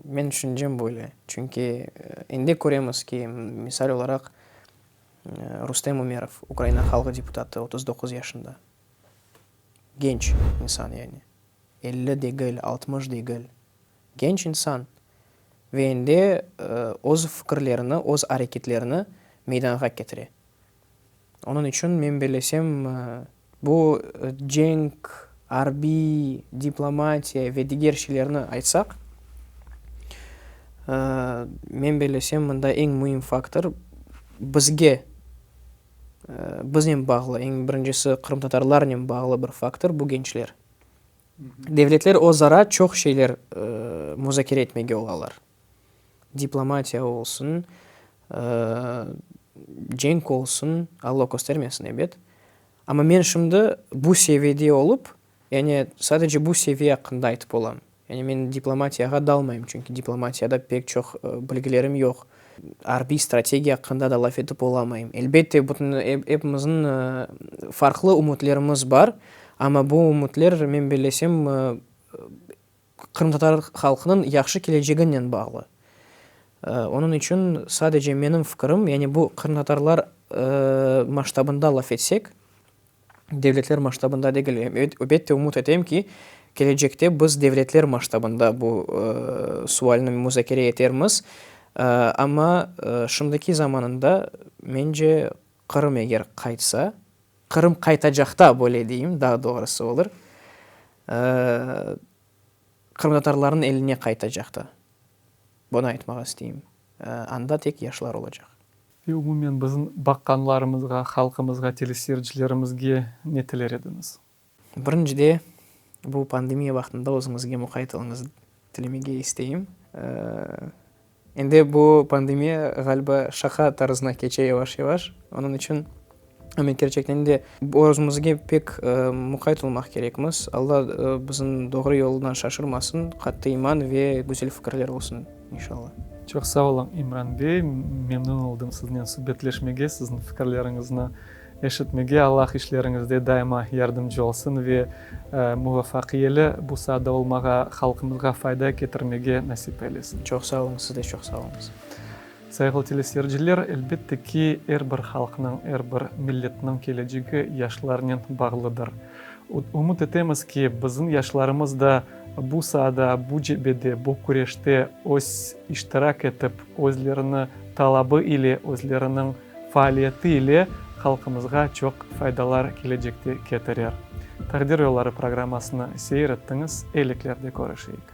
Men tüşüncem böyle. Çünki endi köremiz ki, misal olaraq, Rustem Umerov, Ukraina halqı deputatı, 39 yaşında. Genç insan yani. 50 degil, 60 degil. Genç insan. Ve endi öz fikirlerini, öz areketlerini meydanğa ketire. Onıñ içün, men bellesem, bu cenk, arbiy, diplomatiya ve diger şeylerni aytsaq, men bellesem, mında eñ müim faktor bizge, biznen bağlı, eñ birincisi qırımtatarlarnen bağlı bir faktor, bu gençler. Devletler öz ara çoq şeyler muzakere etmege olalar. Diplomatiya olsun, cenk olsun, Alla köstermesin, ebet. Amma men şimdi bu seviyede olıp, yani sadece bu seviye aqqında aytıp olam. Yani men diplomatiyağa dalmayım, çünki diplomatiyada pek çoq bilgilerim yoq. Arbiy strategiya aqqında da laf etip olamayım. Elbette, bütün epimizniñ farqlı ümütlerimiz bar, amma bu ümütler, men bellesem, qırımtatar halqınıñ yahşı keleceginen bağlı. Onıñ içün sadece menim fikirim, yani bu qırımtatarlar masştabında laf etsek, devletler masştabında degil, elbette ümüt etem ki, kelecekte biz devletler masştabında bu sualni muzakere etermiz, amma şimdiki zamanında, mence, Qırım eger qaytsa, Qırım qaytacaqta, böyle deyim, daa doğrusı olur, qırımtatarlarnıñ eline qaytacaqta. Bunı aytmağa isteyim. Anda tek yaşlar olacaq. Ve umumen bizim baqqanlarımızğa, halqımızğa, teleseyircilerimizge ne tiler ediñiz? Birincide, bu pandemiya vaqtında özüñizge muqayt oluñız tilemege isteyim. Endi bu pandemiya, ğaliba, şaqa tarzına keçe yavaş-yavaş. Onıñ içün, amma kerçekten de özümizge pek muqayt olmaq kerekmiz. Alla bizni doğru yoldan şaşırmasın, qattı iman ve güzel fikirler olsun, inşalla. Çoq sağ oluñ, İmran bey. Memnün oldım siznen subetleşmege, siziñ fikirleriñizni Eşitmege Allah işleriñizde daima yardımcı olsun ve muvafaqiyeli bu saada olmağa, halqımızğa fayda ketirmege nasip eylesin. Çoq sağ oluñız, siz de çoq sağ oluñız. Sayğılı teleseyirciler, elbette ki, er bir halqnıñ, er bir milletniñ kelecegi yaşlarnen bağlıdır. Ümüt etemiz ki, bizim yaşlarımız da bu saada, bu cebede, bu küreşte öz iştirak etip, özlerini talabı ile, özleriniñ Faaliyeti ile halqımızğa çoq faydalar kelecekte ketirer. Taqdir yolları programmasını seyir ettiñiz, eyliklerde körüşeyik.